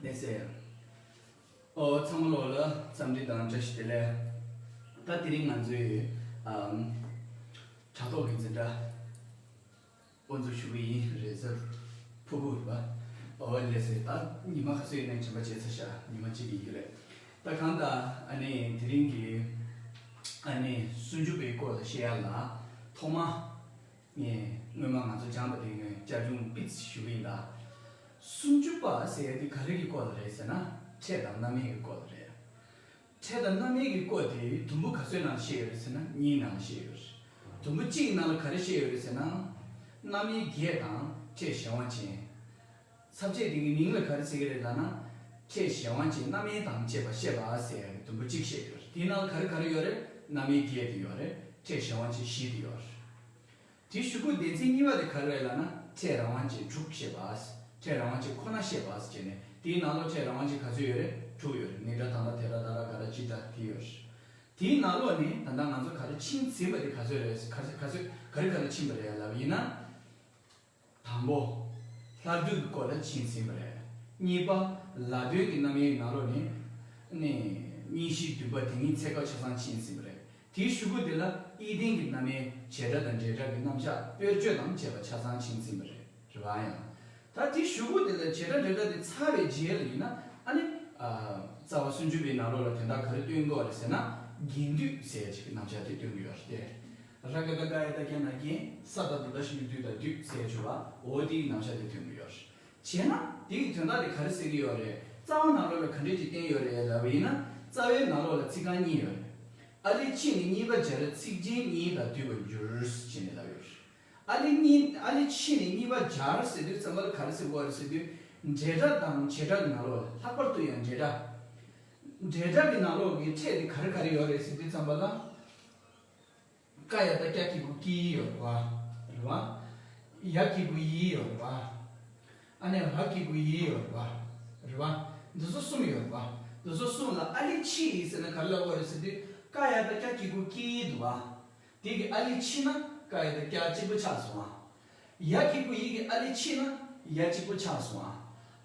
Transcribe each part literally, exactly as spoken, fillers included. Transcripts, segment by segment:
ལགས་སེ། ཨོ་ཚང་མ་ལོག་ལ་འཚམས་འདྲི་དང་བཀྲ་ཤིས་བདེ་ལེགས། ད་དེ་རིང་ང་ཚོའི་ཨམ་དྲ་ཐོག་གི་འཛིན་གྲྭ་དབུ་འཛུགས་ཞུ་གི་ཡིན། རེས་གཟའ་ཕུར་བུ་རེད་པ། ཨོ་ལགས་སེ། ད་ཉི་མ་ག་ཚོད་ཡིན་ནའི་དྲན་པ་བརྗེད་ཚར་ཤག་ཉི་མ་གཅིག་གི་ཡིན་རེད། ད་གང་ལྟར་ཨ་ནི་དེ་རིང་གི་ཨ་ནི་སུམ་ཅུ་པའི་སྐོར་ལ་བཤད་ཡ་ལ་ཐོག་མ། ངས་སྔོན་མ་ང་ཚོ་སྦྱངས་པ་དེ་ངས་བསྐྱར་སྦྱོང་ཏོག་ཙམ་ཞུ་གི་ཡིན་ད། སུམ་ཅུ་པ་ཟེར་ཡ་དེ་ག་རེ་གི་སྐོར་ལ་རེད་ཟེར་ན། ཕྲད་དང་རྣམ་དབྱེ་གི་སྐོར་ལ་རེད། ཕྲད་དང་རྣམ་དབྱེ་གི་སྐོར་དེ་དུམ་བུ་ག་ཚོད་ནང་བཤད་ཡོད་རེད་ཟེར་ན། གཉིས་ནང་བཤད་ཡོད་རེད། དུམ་བུ་གཅིག་ནང་ལ་ག་རེ་བཤད་ཡོད་རེད་ཟེར་ན། རྣམ་དབྱེ་བརྒྱད་དང་ཕྲད་གཞན་དབང་ཅན། ས་བཅད་དེ་གི་མིང་ལ་ག་རེ་ཟེར་གི་རེད་ལབ་ན། ཕྲད་གཞན་དབང་ཅན་རྣམ་དབྱེ་དང་བཅས་པ་བཤད་པ་ཟེར་ཡ་གི་དུམ་བུ་གཅིག་བཤད་ཡོད་རེད། དེའི་ནང་ལ་ག་རེ་ག་རེ་ཡོད་རེད། རྣམ་དབྱེ་བརྒྱད་དེ་ཡོད་རེད། ཕྲད་གཞན་དབང་ཅན་བཞི་དེ་ཡོད་རེད། དེའི་གཞུག་གུ་སྡེ་ཚན་གཉིས་པ་དེ་ག་རེ་རེད་ལབ་ན། ཕྲད་རང་དབང་ཅན་དྲུག་བཤད་པ། ཕྲད་རང་དབང་ཅན་ཁོ་ན་བཤད་པ་ཟེར་ནས། དེའི་ནང་ལོགས་ཕྲད་རང་དབང་ཅན་ག་ཚོད་ཡོད་རེད། དྲུག་ཡོད་རེད། ནི་སྒྲ་དང་སྒྲ་དེ་སྒྲ་ད་སྒྲ་ག་སྒྲ་ཅི་སྒྲ་དེ་ཡོད་རེད། དེའི་ནང་ལོགས་ནས་ད་ལྟ་ང་ཚོ་ག་རེ་ཕྱིན་ཟིན་པ་དེ་ག་ཚོད་རེད། ག་ཚོད་ག་ཚོད་ག་རེ་ག་རེ་ཕྱིན་པ་རེད་ལབ་པ་ཡིན་ན། དང་པོ། ལྷག་བསྡུས་ཀྱི་སྐོར་ལ་ཕྱིན་ཟིན་པ་རེད། གཉིས་པ། ལ་དོན་གྱི་རྣམ་དབྱེའི་ནང་ལོགས་ནས། ནས་གཉིས་བཞི་བདུན་པ་དེ་གཉིས་ཚད་བཀག་ཆ་ཚང་ཕྱིན་ཟིན་པ་རེད། དེའི་གཞུག་གུ་དེ་ལ་དབྱེ་ལྡན་གྱི་རྣམ་དབྱེ་བྱེད་སྒྲ་དང་འབྲེལ་སྒྲ་གི་རྣམ་གཞག་དཔེར་བརྗོད་དང་བཅས་པ་ཆ་ཚང་ཕྱིན་ཟིན་པ་རེད། རེད་པ། ཡང་། ད་དེའི་གཞུག་གུ་དེ་ལ་བྱེད་སྒྲ་འབྲེལ་སྒྲ་དེ་ཚར་བའི་རྗེས་ལ་ཡིན་ན། ཨ་ནི། ཨ། རྩ་བ་སུམ་ཅུ་པའི་ནང་ལོགས་ལ་དོན་དག་ག་རེ་སྟོན་གྱི་ཡོད་རེད་ཟེར་ན། རྒྱན་སྡུད་ཟེར་ཡ་ཅིག་གི་རྣམ་གཞག་དེ་སྟོན་གྱི་ཡོད་རེད་དེ། ར་ག་ག་ག་ཡ་བཏགས་རྒྱ་ན་རྒྱན། ས་ད་བཏགས་སྡ་ཞབས་ཀྱུ་སྡུད་ད་སྡུད་ཟེར་ཡ་བྱུང་བ། འོ་དེའི་རྣམ་གཞག་དེ་སྟོན་གྱི་ཡོད་རེད། བྱས་ན་དེ་གི་དོན་དག་དེ་ག་རེ་ཟེར་གྱི་ཡོད་རེད། རྩ་བ་ནང་ལོགས་ལ་ག་འདྲས་ཅིག་བསྟན་ཡོད་རེད་ལབ་པ་ཡིན་ན། རྩ་བའི་ནང་ལོགས་ལ་ཚིག་རྐང་གཉིས་ཡོད་རེད། ཨ་ལས་ཕྱི་ནས་གཉིས་པ་སྦྱར། ཚིག་རྒྱན་གཉིས་དང་བསྡུས་པར་འགྱུར་ཞེས་ནས་ལབ་ཡོད་རེད། ཨ་ལས་གཉིས། ཨ་ལས་ཕྱི་ནས་གཉིས་པ་སྦྱར་ཟེར་དུས་ཙམ་པ་ལ་ག་རེ་ཟེར་དགོས་རེད་ཟེར་དུས། འབྲེལ་སྒྲ་དང་བྱེད་སྒྲ་གི་ནང་ལོགས་ལ། ལྷག་པར་དུ་ཡང་འབྲེལ་སྒྲ། འབྲེལ་སྒྲ་གི་ནང་ལོགས་ཀྱི་ཕྲད་དེ་ག་རེ་ག་རེ་ཡོད་རེད་ཟེར་དུས་ཙམ་པ་ལ། ཀ་ཡ་བཏགས་ཀྱ་གི་གུ་ཀྱི་ཡོད་རེད་པ། རེད་པ། ཡ་གི་གུ་ཡི་ཡོད་རེད་པ། ཨ་ནི་འ་གི་གུ་འི་ཡོད་རེད་པ། རེད་པ། འདི་ཚོ་གསུམ་ཡོད་རེད་པ། འདི་ཚོ་གསུམ་ལ་ཨ་ལས་ཕྱི་ཟེར་ན་ག་རེ་ལབ་དགོས་རེད་ཟེར་དུས། ཀ་ཡ་བཏགས་ཀྱ་གི་གུ་ཀྱི་འདུག་པ། དེ་གི་ཨ་ལས་ཕྱི་ན་ཀ་ཡ་བཏགས་ཀྱ་གཅིག་པུ་ཆགས་སོང་ཨ། ཡ་གི་གུ་ཡི་གི་ཨ་ལས་ཕྱི་ན་ཡ་གཅིག་པུ་ཆགས་སོང་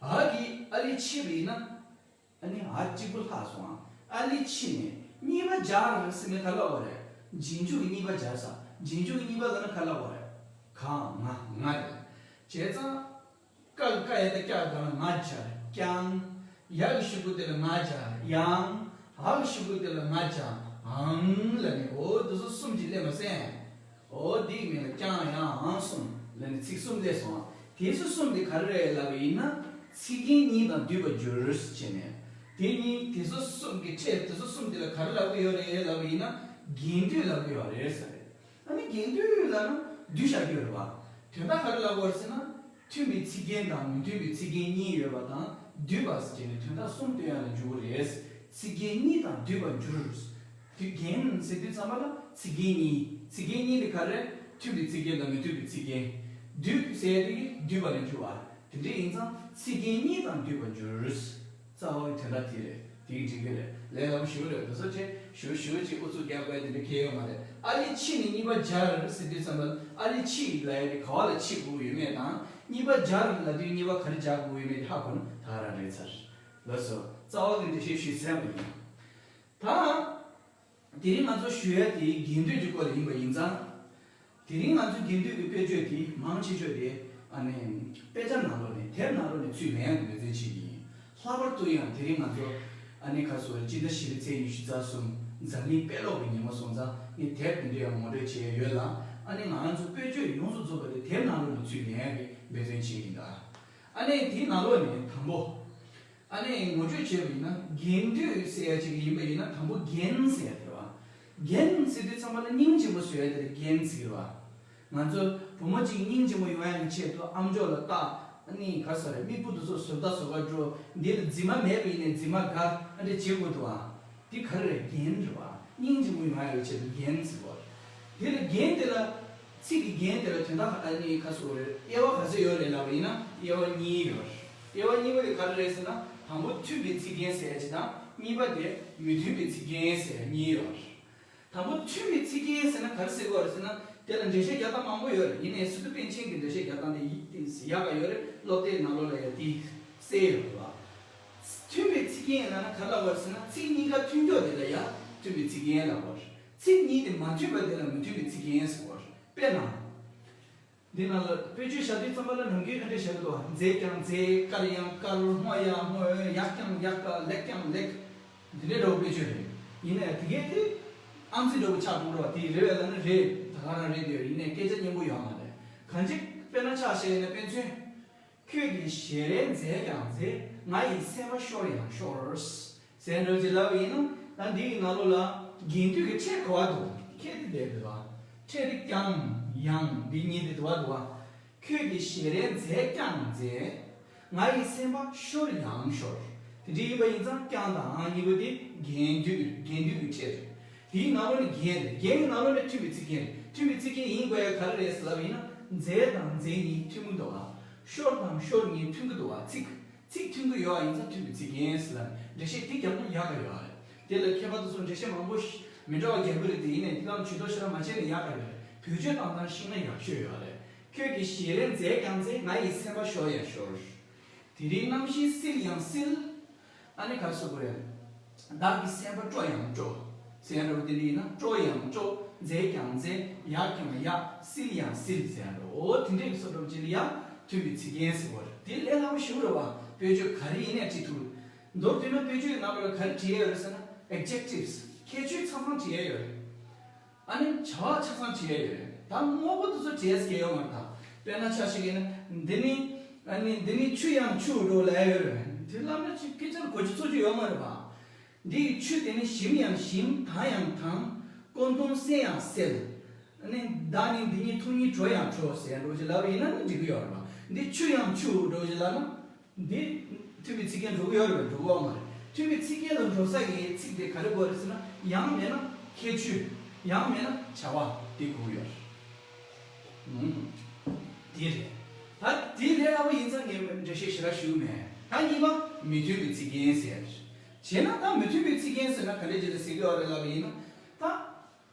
ཨ། འ་གི་ཨ་ལས་ཕྱི་བ་ཡིན་ན། ཨ་ནི་འ་གཅིག་པུ་ལྷག་སོང་ཨ། ཨ་ལས་ཕྱི་ནས་གཉིས་པ་སྦྱར་ཟེར་ནས་ག་རེ་ལབ་དགོས་རེད། རྗེས་འཇུག་གི་གཉིས་པ་སྦྱར་ས། རྗེས་འཇུག་གི་གཉིས་པ་ལབ་ན་ག་རེ་ལབ་དགོས་རེད། ག་ང་ང་རེད། བྱས་ཙང་། ཀ་གི་ཀ་ཡ་བཏགས་ཀྱ་ག་ལ་ང་སྦྱར། ཀྱང་། ཡ་གི་གཞུག་གུ་དེ་ལ་ང་སྦྱར། ཡང་། འ་གི་གཞུག་གུ་དེ་ལ་ང་སྦྱར། འང་ལབ་ནས། འོ་དེ་ཚོ་གསུམ་གྱི་སླེབས་མ་སེམས། འོ་དེའི་མིང་ལ་ཀྱང་ཡང་འང་གསུམ་ལབ་ནས་ཚིག་གསུམ་སླེབས་སོང་། དེ་ཚོ་གསུམ་དེ་ག་རེ་རེད་ལབ་པ་ཡིན་ན། ཚིག་རྒྱན་གཉིས་དང་བསྡུས་པར་འགྱུར་ཞེས་ནས། དེ་གཉིས་དེ་ཚོ་གསུམ་གྱི་ཕྲད་དེ་ཚོ་གསུམ་དེ་ལ་ག་རེ་ལབ་ཀྱི་ཡོད་རེད་ལབ་པ་ཡིན་ན། རྒྱན་སྡུད་ལབ་ཀྱི་ཡོད་རེད་ཟེར། ཨ་ནི་རྒྱན་སྡུད་ལབ་ན་སྡུད་བཞག་རྒྱུ་རེད་པ། དོན་དག་ག་རེ་ལབ་དགོས་རེད་ཟེར་ན། མཐུན་པའི་ཚིག་རྒྱན་དང་མི་མཐུན་པའི་ཚིག་རྒྱན་གཉིས་ཡོད་པ་དང་བསྡུས་པ་ཟེར་ནས་དོན་དག་གསུམ་སྟོན་ཡ་ལ་འཇུག་གི་རེད། ཚིག་རྒྱན་གཉིས་དང་བསྡུས་པར་འགྱུར། དེ་རྒྱན་ཟེར་དུས་ཙམ་པ་ལ་ཚིག་རྒྱན་གཉིས། ཚིག་རྒྱན་གཉིས་དེ་ག་རེ། མཐུན་པའི་ཚིག་རྒྱན་དང་མི་མཐུན་པའི་ཚིག་རྒྱན། བསྡུས་ཟེར་ཡ་དེ་གིས་བསྡུས་པ་ལ་འཇུག་པ། དེ་འདྲ་ཡིན་ཙང་ཚིག་རྒྱན་གཉིས་དང་བསྡུས་པར་འགྱུར། རྩ་བའི་དོན་དག་དེ་རེད། དེ་གི་འགྲིག་གི་རེད། ལས་སླ་པོ་ཞེ་པོ་རེད། དེ་ཚོ་ཁྱེད་ཞུ་ཞུ་ཅིག་ཨུ་ཚུགས་རྒྱག་དགོས་དེ་འདྲ་གལ་ཡོད་མ་རེད། ཨ་ལས་ཕྱི་ནས་གཉིས་པ་སྦྱར་ཟེར་དུས་ཙམ་པ་ཨ་ལས་ཕྱི་ལབ་ཡ་དེ་ག་བ་ལ་ཕྱི་དགོས་ཡོད་མེད་དང་། གཉིས་པ་སྦྱར་ལབ་དུས་གཉིས་པ་ག་རེ་སྦྱར་དགོས་ཡོད་མེད་དེ་ཧ་གོ་ན་ད་ག་རང་རེད་ཚར། ལགས་སོ། རྩ་བ་གི་འགྲེལ་བཤད་ཞུས་ཚར་བ་ཡིན། ད། དེ་རིང་ང་ཚོ་ཞུ་ཡ་དེ་རྒྱན་སྡུད་ཀྱི་སྐོར་ཡིན་པ་ཡིན་ཙང་། དེ་རིང་ང་ཚོ་རྒྱན་སྡུད་ཀྱི་དཔེར་བརྗོད་དེ་མང་ཆེ་ཤོས་དེ་ཨ་ནི་དཔེ་ཆ་ནང་ལོགས་ནས་དེབ་ནང་ལོགས་ནས་ཚུར་ལེན་ཡག་གི་འབད་བརྩོན་བྱེད་ཀྱི་ཡིན། ལྷག་པར་དུ་ཡང་དེ་རིང་ང་ཚོ་ཨ་ནི་ཁ་སོ་སྤྱི་ཟླ་བཞི་པའི་ཚེས་ཉི་ཤུ་རྩ་གསུམ་འཛམ་གླིང་དཔེ་ཀློག་གི་ཉིན་མོ་སོང་ཙང་ངས་དེབ་དེ་འདྲ་ཡང་ངོ་སྤྲོད་བྱས་ཡོད་ལ། ཨ་ནི་ང་རང་ཚོ་དཔེར་བརྗོད་ཡོངས་སུ་རྫོགས་པ་དེ་དེབ་ནང་ལོགས་ནས་ཚུར་ལེན་ཡག་གི་འབད་བརྩོན་བྱེད་ཀྱི་ཡིན་ད། ཨ་ནི་དེའི་ནང་ལོགས་ནས་དང་པོ། ཨ་ནི་ངོ་སྤྲོད་བྱས་པ་ཡིན་ན་རྒྱན་སྡུད་ཟེར་ཡ་ཅིག་ཡིན་པ་ཡིན་ན་དང་པོ་རྒྱན་ཟེར་ཡ་དེ་རེད་བ། རྒྱན་ཟེར་དུས་ཚང་མ་ལ་སྙིང་རྗེ་མོ་བཟོ་ཡ་དེ་ལ་རྒྱན་ཟེར་གི་རེད་བ། ང་ཚོ་བུ་མོ་གཅིག་སྙིང་རྗེ་མོ་ཡོང་ཡ་གི་ཆེད་དུ་ཨམ་ཅོག་ལ་བཏགས། ཨ་ནི་ག་ས་རེད། མིག་སྤུ་དེ་ཚོ་བཟོ་ལྟ་བཟོ་ག་འགྲོ། འདི་ལ་མཛེས་མ་མེད་པ་ཡིན་ནའི་མཛེས་མ་དགའ། ཨ་འདྲ་བྱེད་དགོས་འདུག་བ། འདི་ག་རེ་རེད། རྒྱན་རེད་བ། སྙིང་རྗེ་མོ་ཡོང་ཡ་གི་ཆེད་དུ་རྒྱན་ཟེར་བ། དེ་ལ་རྒྱན་དེ་ལ། ཚིག་གི་རྒྱན་དེ་ལ་དོན་དག་ཨ་ནི་ག་ཟེར་དགོས་རེད། དབྱེ་བ་ག་ཚོད་ཡོད་རེད་ལབ་པ་ཡིན་ན་དབྱེ་བ་གཉིས་ཡོད་རེད། དབྱེ་བ་གཉིས་པ་དེ་ག་རེ་རེད་ཟེར་ན། དང་པོ་མཐུན་པའི་ཚིག་རྒྱན་ཟེར་ཡ་ཅིག་དང་། གཉིས་པ་དེ་མི་མཐུན་པའི་ཚིག་རྒྱན་ཟེར་ཡ་གཉིས་ཡོད་རེད། དང་པོ་མཐུན་པའི་ཚིག་རྒྱན་ཟེར་ན་ག་ རེ་ཟེར་དགོས་རེད་ཟེར་ན། དེ་ལ་འགྲེལ་བཤད་རྒྱག་སྟངས་མང་པོ་ཡོད་རེད། ཡིན་ནའི་སི་ཏུ་པཎ་ཆེན་གྱི་འགྲེལ་བཤད་རྒྱག་སྟངས་དེ་ཡིད་ཡག་ག་ཡོད་རེད། སློབ་དེབ་ནང་ལོགས་ལ་ཡང་དེ་གསལ་ཡོད་རེད་བ། མཐུན་པའི་ཚིག་རྒྱན་ལབ་ན་ག་རེ་ལབ་དགོས་རེད་ཟེར་ན། ཚིག་གཉིས་ཀ་མཐུན་ཕྱོགས་དེ་ལ་ཡང་མཐུན་པའི་ཚིག་རྒྱན་ལབ་དགོས་རེད། ཚིག་གཉིས་དེ་མ་མཐུན་པ་དེ་ལ་མི་མཐུན་པའི་ཚིག་རྒྱན་ཟེར་དགོས་རེད། དཔེར་ན། འདི་ནང་ལ་དཔེ་བརྗོད་བྱ་དུས་ཙམ་པ་ལ་ནམ་རྒྱུན་ཨ་འདྲ་བྱེད་ཀྱི་འདུག་བ། མཛེས་ཀྱང་མཛེས། དཀར་ཡང་དཀར། སྔོ་ཡང་སྔོ། ཡག་ཀྱང་ཡག། ལེགས་ཀྱང་ལེགས། འདི་འདྲའི་འདྲ་བོ་དཔེ་བརྗོད་རེད། ཡིན་ནའི་དེ་གས་དེ་ཨང་རྩིས་འདྲ་བོ་ཆགས་འགྲོ་ར་བ། དེ་རེད་བས་ལབ་ན་རེད། ད་ག་རང་རེད་དེ། ཡིན་ནའི་སྐད་ཆ་སྙན་པོ་ཡོད་མ་རེད། གང་ཅི་དཔེར་ན་ཆ་བཞག་ཡིན་ན། དཔེ་མཚོན། ཁྱོད་ཀྱི་ཞལ་རས་མཛེས་ཀྱང་མཛེས། ང་ཡི་སེམས་པ་ཤོར་ཡང་ཤོར། ཟེར་འདྲ་ཅིག་ལབ་པ་ཡིན་ན། ད་འདི་གི་ནང་ལོགས་ལ་རྒྱན་སྡུད་ཀྱི་ཕྲད་ག་པར་འདུག་ཁྱད་དེ་བསྡད་འདུག་བ། ཕྲད་དེ་ཀྱང་ཡང་འདི་གཉིས་དེ་འདུག་བ་འདུག་བ། ཁྱོད་ཀྱི་ཞལ་རས་མཛེས་ཀྱང་མཛེས། ང་ཡི་སེམས་པ་ཤོར་ཡང་ཤོར། དེ་འདྲ་ཡིན་པ་ཡིན་ཙང་ཀྱང་དང་ཡང་གཉིས་པོ་དེ་རྒྱན་སྡུད། རྒྱན་སྡུད་ཀྱི་ཕྲད་རེད། དེའི་ནང་ལོགས་ནས་རྒྱན་རེད། རྒྱན་གྱི་ནང་ལོགས་ནས་མཐུན་པའི་ཚིག་རྒྱན་རེད། མཐུན་པའི་ཚིག་རྒྱན་ཡིན་དགོས་ཡ་ག་རེ་རེད་ཟེར་ལབ་པ་ཡིན་ན། མཛེས་དང་མཛེས་གཉིས་མཐུན་གྱི་འདུག་བ། ཤོར་དང་ཤོར་གཉིས་མཐུན་གྱི་འདུག་བ། ཚིག་ཚིག་མཐུན་གྱི་ཡོད་པ་ཡིན་ཙང་མཐུན་པའི་ཚིག་རྒྱན་ཟེར་ལབ། འགྲེལ་བཤད་འདི་བརྒྱབ་ན་ཡག་ག་ཡོད་རེད། དེ་ལ་མཁས་པ་དེ་ཚོ་འགྲེལ་བཤད་མང་པོ་ཞིག་མི་འདྲ་བ་རྒྱག་གི་རེད་དེ། ཡིན་ནའི་འདི་ལ་ཇུས་གཏོགས་ཞེ་དྲག་མ་བྱས་ན་ཡག་ག་ཡོད་རེད། བེད་སྤྱོད་བཏང་སྟངས་ཤེས་ན་ཡག་ཤོས་ཡོད་རེད། ཁྱོད་ཀྱི་ཞལ་རས་མཛེས་ཀྱང་མཛེས། ང་ཡི་སེམས་པ་ཤོར་ཡང་ཤོར། དེ་རིང་གནམ་གཤིས་བསིལ་ཡང་བསིལ། ཨ་ནི་ག་རེ་ཟེར་དགོས་རེད། བདག་གི་སེམས་པ་སྤྲོ་ཡང་སྤྲོ། ཟེར་ཡ་འདྲ་བོ་དེ་འདྲ་ཡིན་ན། སྤྲོ་ཡང་སྤྲོ། མཛེས་ཀྱང་མཛེས། ཡག་ཀྱང་ཡག། བསིལ་ཡང་བསིལ་ཟེར་ཡ་འདྲ་བོ། འོ་དེ་འདྲའི་བཟོ་འདྲ་བོ་ཅིག་ལ་ཡང་མཐུན་པའི་ཚིག་རྒྱན་ཟེར་བ་རེད། དེ་ལས་སླ་པོ་ཞེ་པོ་རེད་བ། དཔེ་བརྗོད་ག་རེ་ཡིན་ནའི་བྲིས་ཐུབ། མདོར་བསྡུས་ན་དཔེ་བརྗོད་ནང་ལ་ག་རེ་བྲིས་ཡ་ཡོད་རེད་ཟེར་ན། adjectives། ཁྱད་ཆོས་ཆ་ཚང་བྲིས་ཡ་ཡོད་རེད། ཨ་ནི་བྱ་བ་ཆ་ཚང་བྲིས་ཡ་ཡོད་རེད། ད་དངོས་པོ་དེ་ཚོ་བྲིས་ཡ་ཟེར་ཡ་ཡོད་མ་རེད་ད། དཔེར་ན་ཆ་བཞག་ཡིན་ན། འདི་ནི། ཨ་ནི་འདི་ནི་ཆུ་ཡང་ཆུ་འདྲ་བོ་ལབ་ཡ་ཡོད་རེད། དེ་ལབ་ན་ཅིག་སྐད་ཆ་གོ་རྒྱུ་ཚོར་རྒྱུ་ཡོད་མ་རེད་པ། འདི་ཡི་ཆུ་དེ་ནི་ཞིམ་ཡང་ཞིམ། དྭངས་ཡང་དྭངས། ཀུན་འདུམ་གསལ་ཡང་གསལ། ཨ་ནི་བདག་ནི་འདི་ཉིད་ཐུགས་ཉིད་དྲོ་ཡང་དྲོ་ཟེར་ཡ་འདྲ་བོ་ཅིག་ལབ་པ་ཡིན་ན་ནི་འགྲིག་གི་ཡོད་རེད་པ། འདི་ཆུ་ཡང་ཆུ་འདྲ་བོ་ཅིག་ལབ་ན། འདི་མཐུན་པའི་ཚིག་རྒྱན་འགྲོ་གི་ཡོད་རེད་པས། འགྲོ་གི་ཡོད་མ་རེད། མཐུན་པའི་ཚིག་རྒྱན་ལ་འགྲོ་ས་གི་ཚིག་དེ་ག་རེ་དགོས་རེད་ཟེར་ན། ཡང་མེད་ན་ཁྱད་ཆོས། ཡང་མེད་ན་བྱ་བ་དེ་དགོས་ཀྱི་ཡོད་རེད། ཨུམ། དེ་རེད། ད་དེ་ལས་སླ་པོ་ཡིན་ཙང་ངས་འགྲེལ་བཤད་ཞེ་དྲག་ཞུ་གི་མེད། ད་གཉིས་པ་མི་མཐུན་པའི་ཚིག་རྒྱན་ཟེར། བྱས་ན་ད་མི་མཐུན་པའི་ཚིག་རྒྱན་ཟེར་ན་ག་འདྲས་ཅིག་ལ་ཟེར་གྱི་ཡོད་རེད་ལབ་པ་ཡིན་ན། ད།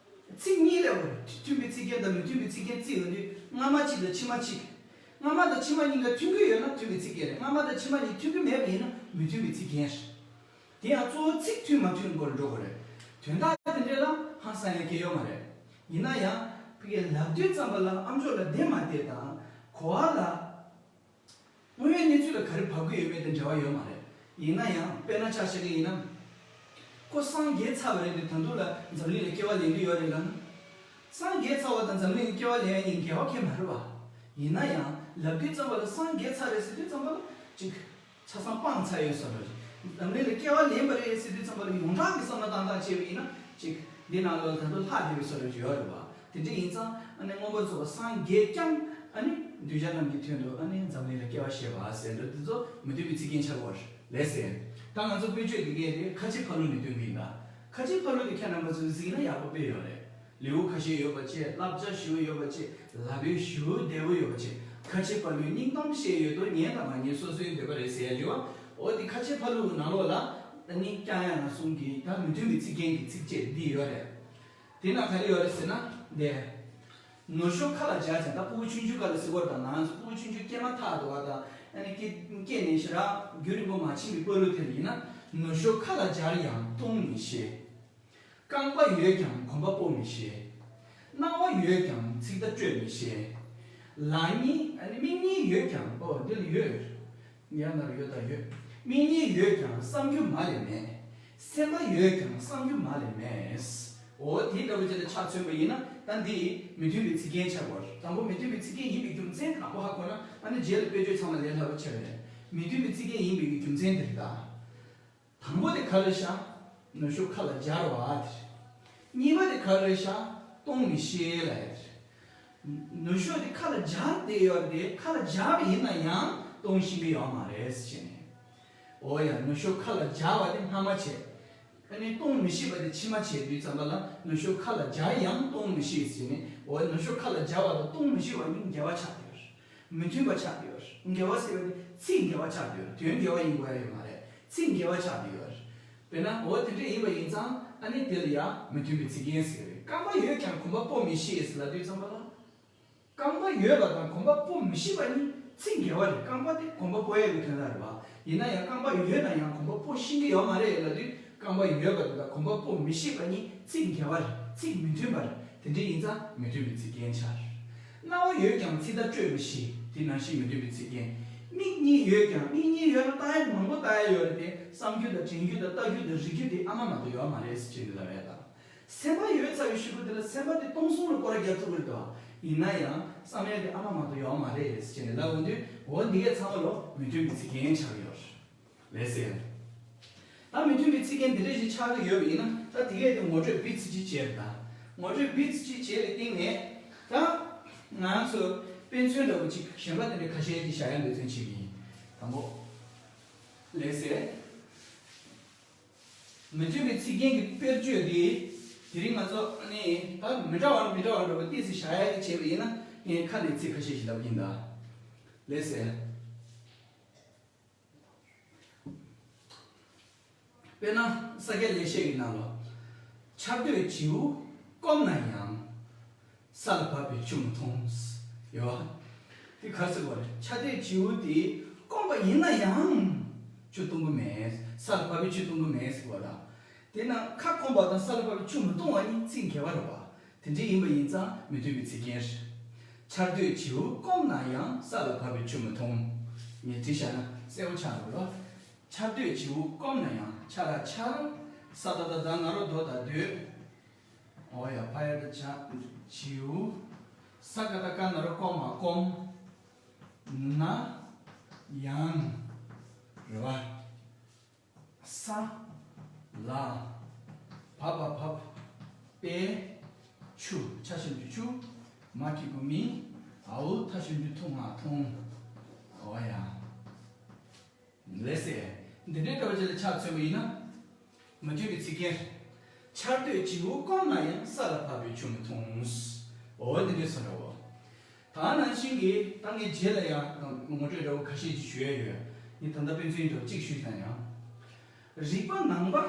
ཚིག་གཉིས་ལས་འོ། མཐུན་པའི་ཚིག་རྒྱན་དང་མི་མཐུན་པའི་ཚིག་རྒྱན་བརྩི་ཡོང་དུས། སྔ་མ་གཅིག་དང་ཕྱི་མ་གཅིག་སྔ་མ་དང་ཕྱི་མ་གཉིས་ཀ་མཐུན་གྱི་ཡོད་ན་མཐུན་པའི་ཚིག་རྒྱན་རེད། སྔ་མ་དང་ཕྱི་མ་གཉིས་མཐུན་གྱི་མེད་པ་ཡིན་ན་མི་མཐུན་པའི་ཚིག་རྒྱན་རེད། དེ་ཡང་གཙོ་བོ་ཚིག་མཐུན་མ་མཐུན་སྐོར་འགྲོ་དགོས་རེད། དོན་དག་དེ་འདྲས་ལ་ཧང་སང་ཡ་གང་ཡང་ཡོད་མ་རེད། ཡིན་ན་ཡང་ཕ་གིར་ལབ་དུས་ཙམ་པ་ལ་ཨམ་ཅོག་ལ་བདེ་མ་བདེ་དང་། གོ་བ་ལ། དངོས་ཡོད་གནས་ཚུལ་ལ་ག་རེ་བབ་ཀྱི་ཡོད་མེད་དང་འབྲེལ་བ་ཡོད་མ་རེད། ཡིན་ན་ཡང་དཔེར་ན་ཆ་བཞག་གི་ཡིན་ན། ཁོ་སངས་རྒྱས་ཚར་བ་རེད་དེ། ད་དུང་ལ་འཛམ་གླིང་ལ་སྐྱེ་བ་ལེན་གྱི་ཡོད་རེད་ལབ་ན། སངས་རྒྱས་ཚར་བ་དང་འཛམ་གླིང་ལ་སྐྱེ་བ་ལེན་ཡ་གཉིས་འགལ་བ་གང་ཡང་མ་རེད་བ། ཡིན་ན་ཡང་ལབ་དུས་ཙམ་པ་ལ་སངས་རྒྱས་ཚར་རེད་ཟེར་དུས་ཙམ་པ་ལ་ཅིག་ཆ་ཚང་སྤངས་ཚར་ཡོད་བཟོ་འདྲ་ཅིག་འཛམ་གླིང་ལ་སྐྱེ་བ་ལེན་པ་རེད་ཟེར་དུས་ཙམ་པ་ལ་ཡོངས་གྲགས་ཀྱི་བསམ་བློ་བཏང་སྟངས་བྱས་པ་ཡིན་ན་ཅིག་འདི་ནང་ལོགས་ད་དུང་ལྷག་བསྡད་པའི་བཟོ་འདྲ་ཅིག་ཡོད་རེད་བ། དེ་འདྲ་ཡིན་ཙང་ཨ་ནི་མངོན་པར་རྫོགས་པ་སངས་རྒྱས་ཀྱང་ཨ་ནི་གདུལ་བྱ་རྣམས་ཀྱི་དོན་དུ་ཨ་ནི་འཛམ་གླིང་ལ་སྐྱེ་བ་བཞེས་པ་ཟེར་འདྲ་དེ་ཚོ་མི་མཐུན་པའི་ཚིག་རྒྱན་ཆགས་པ་རེད་ཟེར། ད་ང་ཚོ་དཔེ་བརྗོད་འདི་གས་དེ་ཁ་ཆེ་ཕ་ལོ་ནས་སྟོན་གྱི་ཡིན་ད། ཁ་ཆེ་ཕ་ལོ་དེ་ཁྱེད་རྣམ་པ་ཚོས་གཟིགས་ན་ཡག་པོ་དཔེ་ཡོད་རེད། ལེའུ་ཁ་ཤས་ཡོད་པ་བྱས། བསླབ་བྱ་ཞེ་པོ་ཡོད་པ་བྱས། ལབ་དཔོན་ཞེ་པོ་བདེ་པོ་ཡོད་པ་བྱས། ཁ་ཆེ་ཕ་ལོའི་སྙིང་གཏམ་བཤད་ཡོད་དོ། ཉན་དང་མ་ཉན་སོ་སོའི་འདོད་པ་རེད་ཟེར་ཡ་ཡོད། འོ་དེ་ཁ་ཆེ་ཕ་ལོ་གི་ནང་ལོགས་ལ་ཨ་ནི་ཀྱང་ཡང་ང་གསུང་གི་ད་མི་མཐུན་པའི་ཚིག་རྒྱན་གྱི་ཚིགས་བཅད་འདི་ཡོད་རེད། དེ་ན་ག་རེ་ཡོད་རེད་ཟེར་ན། འདི། ནུ་ཞོ་ཁ་ལ་སྦྱར་ཅིང་། ད་ཕྲུ་གུ་ཆུང་ཆུང་སྐབས་ལ་ཟེར་གྱི་ཡོད་རེད་ད། ང་ཚོ་ཕྲུ་གུ་ཆུང་ཆུང་སྐྱེས་མ་ཐག་ཏུ་བ་དང་ཨ་ནི་སྐྱེ་སྐྱེས་ནས་ཞེ་དྲག་རྒྱུན་རིང་པོ་མ་ཕྱིན་པའི་ཕ་ལོ་དེ་ལ་ཡིན་ན། ནུ་ཞོ་ཁ་ལ་སྦྱར་ཡང་གཏོང་མི་ཤེས། རྐང་པ་ཡོད་ཀྱང་གོམ་པ་སྤོ་མི་ཤེས། རྣ་བ་ཡོད་ཀྱང་ཚིག་མདའ་སྤྲོད་མི་ཤེས། ལག་གཉིས་ཨ་ནི་མིག་གཉིས་ཡོད་ཀྱང་། ཨོ་འདི་ལ་ཡོད། ཡང་ན་ཡོད་དང་ཡོད། མིག་གཉིས་ཡོད་ཀྱང་བསམ་རྒྱུ་མ་ལས་མེད། སེམས་པ་ཡོད་ཀྱང་བསམ་རྒྱུ་མ་ལས་མེད། འོ་དེ་འདྲ་བོ་ཅིག་ལ་ཆ་མཚོན་པ་ཡིན་ན་ད་འདི་མི་མཐུན་པའི་ཚིག་རྒྱན་ཆགས་པ་རེད། དང་པོ་མི་མཐུན་པའི་ཚིག་རྒྱན་ཡིན་པའི་རྒྱུ་མཚན་དེ་དང་པོ་ཧ་གོ་ན་ཨ་ནི་རྗེས་ལ་དཔེ་བརྗོད་ཚང་མ་ལས་སླ་པོ་ཆགས་པ་རེད། མི་མཐུན་པའི་ཚིག་རྒྱན་ཡིན་པའི་རྒྱུ་མཚན་དེ་རེད་ད། དང་པོ་དེ་ག་རེ་བཞག་ནུ་ཞོ་ཁ་ལ་སྦྱར་བ་དེ་རེད། གཉིས་པ་དེ་ག་རེ་བཞག་གཏོང་མི་ཤེས་ལབ་ཡ་དེ་རེད། ནུ་ཞོ་དེ་ཁ་ལ་སྦྱར་བསྡད་ཡོད་རེད་དེ། ཁ་ལ་སྦྱར་བ་ཡིན་ན་ཡང་གཏོང་ཤེས་ཀྱི་ཡོད་མ་རེད་ཟེར་ནས། འོ་ཡ། ནུ་ཞོ་ཁ་ལ་སྦྱར་བ་དེ་སྔ་མ་བྱས། ཨ་ནི་གཏོང་མི་ཤེས་པ་དེ་ཕྱི་མ་བྱས་དུས་ཙམ་པ་ལ་ནུ་ཞོ་ཁ་ལ་སྦྱར་ཡང་གཏོང་མི་ཤེས་ཟེར་ནས། འོ་ཡ། ནུ་ཞོ་ཁ་ལ་སྦྱར་བ་དང་གཏོང་མི་ཤེས་པ་གཉིས་འགལ་བ་ཆགས་བསྡད་ཡོད་རེད། མི་མཐུན་པ་ཆགས་བསྡད་ཡོད་རེད། འགལ་བ་ཟེར་བ་དེ་ཚིག་འགལ་བ་ཆགས་བསྡད་ཡོད་རེད། དོན་འགལ་བ་ཡིན་དགོས་ཡ་ཡོད་མ་རེད། ཚིག་འགལ་བ་ཆགས་བསྡད་ཡོད་རེད། དཔེར་ན་འོ་དེ་འདྲ་ཡིན་པ་ཡིན་ཙང་ཨ་ནི་དེ་ལ་ཡ་མི་མཐུན་པའི་ཚིག་རྒྱན་ཟེར་གྱི་རེད། རྐང་པ་ཡོད་ཀྱང་གོམ་པ་སྤོ་མི་ཤེས་ལབ་དུས་ཙམ་པ་ལ། རྐང་པ་ཡོད་པ་དང་གོམ་པ་སྤོ་མི་ཤེས་པ་གཉིས་ཚིག་འགལ་བ་རེད། རྐང་པ་དེ་གོམ་པ་སྤོ་ཡས་ཀྱི་དོན་དག་རེད་པ། ཡིན་ན་ཡང་རྐང་པ་ཡོད་ན་ཡང་གོམ་པ་སྤོ་ཤེས་ཀྱི་ཡོད་མ་རེད་ལབ་དུས། རྐང་པ་ཡོད་པ་དེ་དང་གོམ་པ་སྤོ་མི་ཤེས་པ་གཉིས་ཚིག་འགལ་བ་རེད། ཚིག་མི་མཐུན་པ་རེད། དེ་འདྲ་ཡིན་ཙང་མི་མཐུན་པའི་ཚིག་རྒྱན་ཆགས་རེད། རྣ་བ་ཡོད་ཀྱང་ཚིག་མདའ་སྤྲོད་མི་ཤེས། དེ་ནང་བཞིན་མི་མཐུན་པའི་ཚིག་རྒྱན། མིག་གཉིས་ཡོད་ཀྱང་། མིག་གཉིས་ཡོད་ན་ལྟ་ཡ་མང་པོ་ལྟ་ཡ་ཡོད་རེད་དེ། བསམ་རྒྱུ་དང་དྲན་རྒྱུ་དང་ལྟ་རྒྱུ་དང་རིག་རྒྱུ་དེ་ཨ་མ་མ་གཏོགས་ཡོད་མ་རེད་ཟེར་བྱས་ནས་ལབ་ཡ་དང་། སེམས་པ་ཡོད་ཚར་བའི་གཞུག་གུ་དེ་ལ་སེམས་པ་དེ་སྟོང་གསུམ་ལ་སྐོར་ར་རྒྱག་ཐུབ་ཀྱི་རེད་དོ། ཡིན་ན་ཡང་བསམ་ཡ་དེ་ཨ་མ་མ་གཏོགས་ཡོད་མ་རེད་ཟེར་བྱས་ནས་ལབ་འོང་དུས། འོ་འདི་གས་ཚང་མ་ལོ་མི་མཐུན་པའི་ཚིག་རྒྱན་ཆགས་ཡོད་རེད། ལགས་སེ། ད་མི་མཐུན་པའི་ཚིག་རྒྱན་འདི་འདྲ་ཞིག་ཆགས་ཀྱི་ཡོད་པ་ཡིན་ན། ད་དེ་གས་དེ་ངོ་སྤྲོད་བི་ཙི་ཅིག་བྱས་རེད། ད་ངོ་སྤྲོད་བི་ཙི་ཅིག་བྱས་པའི་སྟེང་ནས། ད་ང་ཚོ་དཔེ་མཚོན་འདྲ་བོ་ཅིག་གཞན་པ་དེ་འདྲ་ཁ་ཤས་ཅིག་བཞག་ཡ་འབད་བརྩོན་བྱེད་ཀྱི་ཡིན། དང་པོ། ལགས་སེ། མི་མཐུན་པའི་ཚིག་རྒྱན་གྱི་དཔེར་བརྗོད་དེ། དེ་རིང་ང་ཚོ་ཨ་ནི་ད་མི་འདྲ་བ་མི་འདྲ་བ་འདྲ་བོ་ཏོག་ཙམ་བཞག་ཡ་གི་བྱས་པ་ཡིན་ན། ངས་ཁ་ནས་ཚིག་ཁ་ཤས་ཤིག་ལབ་ཀྱིན་གདའ། ལགས་སེ། དཔེར་ན་ས་སྐྱ་ལེགས་བཤད་ཀྱི་ནང་ལ། ཆར་སྡོད་བྱིའུ་སྐོམ་ན་ཡང་། ས་ལ་བབས་པའི་ཆུ་མི་འཐུང་། ཡོད་པ། དེ་ག་རེ་ཟེར་དགོས་རེད། ཆར་སྡོད་བྱིའུ་དེ་སྐོམ་པ་ཡིན་ན་ཡང་ཆུ་འཐུང་གི་མེད། ས་ལ་བབས་པའི་ཆུ་འཐུང་གི་མེད་ཟེར་དགོས་རེད། དེ་ན་ཁ་སྐོམ་པ་དང་ས་ལ་བབས་པའི་ཆུ་མི་འཐུང་བ་གཉིས་ཚིག་འགལ་བ་རེད་པ། དེ་འདྲ་ཡིན་པ་ཡིན་ཙང་མི་མཐུན་པའི་ཚིག་རྒྱན་རེད། ཆར་སྡོད་བྱིའུ་སྐོམ་ན་ཡང་། ས་ལ་བབས་པའི་ཆུ་མི་འཐུང་། ངས་བྲིས་བཞག་ན་གསལ་པོ་ཆགས་འགྲོ་གི་རེད། ཆར་སྡོད་བྱིའུ་སྐོམ་ན་ཡང་། ཆ་ལ་ཆར། ས་ད་བཏགས་སྡ་ན་རོ་སྡོ་ད་སྡོད། འོ་ཡ། བ་ཡ་བཏགས་བྱ། བྱིའུ། ས་ཀ་བཏགས་སྐ་ན་རོ་སྐོ་མ་སྐོམ། ན་ཡང་། རེད་པ། ས་ལ་བ་བ་བབས་པའི་ཆུ། ཆ་ཞབས་ཀྱུ་ཆུ། མ་གི་གུ་མི། འ་འ་ཐ་ཞབས་ཀྱུ་འཐུ་ང་འཐུང་། འོ་ཡ། ལགས་སེ། འདི་འདྲའི་འདྲ་བ་ཅིག་ལ་ཆ་མཚོན་པ་ཡིན་ན། མི་མཐུན་པའི་ཚིག་རྒྱན། ཆར་སྡོད་བྱིའུ་སྐོམ་ན་ཡང་། ས་ལ་བབས་པའི་ཆུ་མི་འཐུང་། འོ་འདི་འདྲའི་བཟོ་འདྲ་བོ། ད་ནང་བཞིན་གྱི་ད་ངས་རྗེས་ལ་ཡང་ངོ་སྤྲོད་འདྲ་བོ་ཁ་ཤས་ཅིག་ཞུ་ཡ་ཡོད། ངས་ད་ལྟ་དཔེ་མཚོན་འདྲ་བོ་གཅིག་ཞུས་དང་ཡང་། རིག་པ་ནང་པར་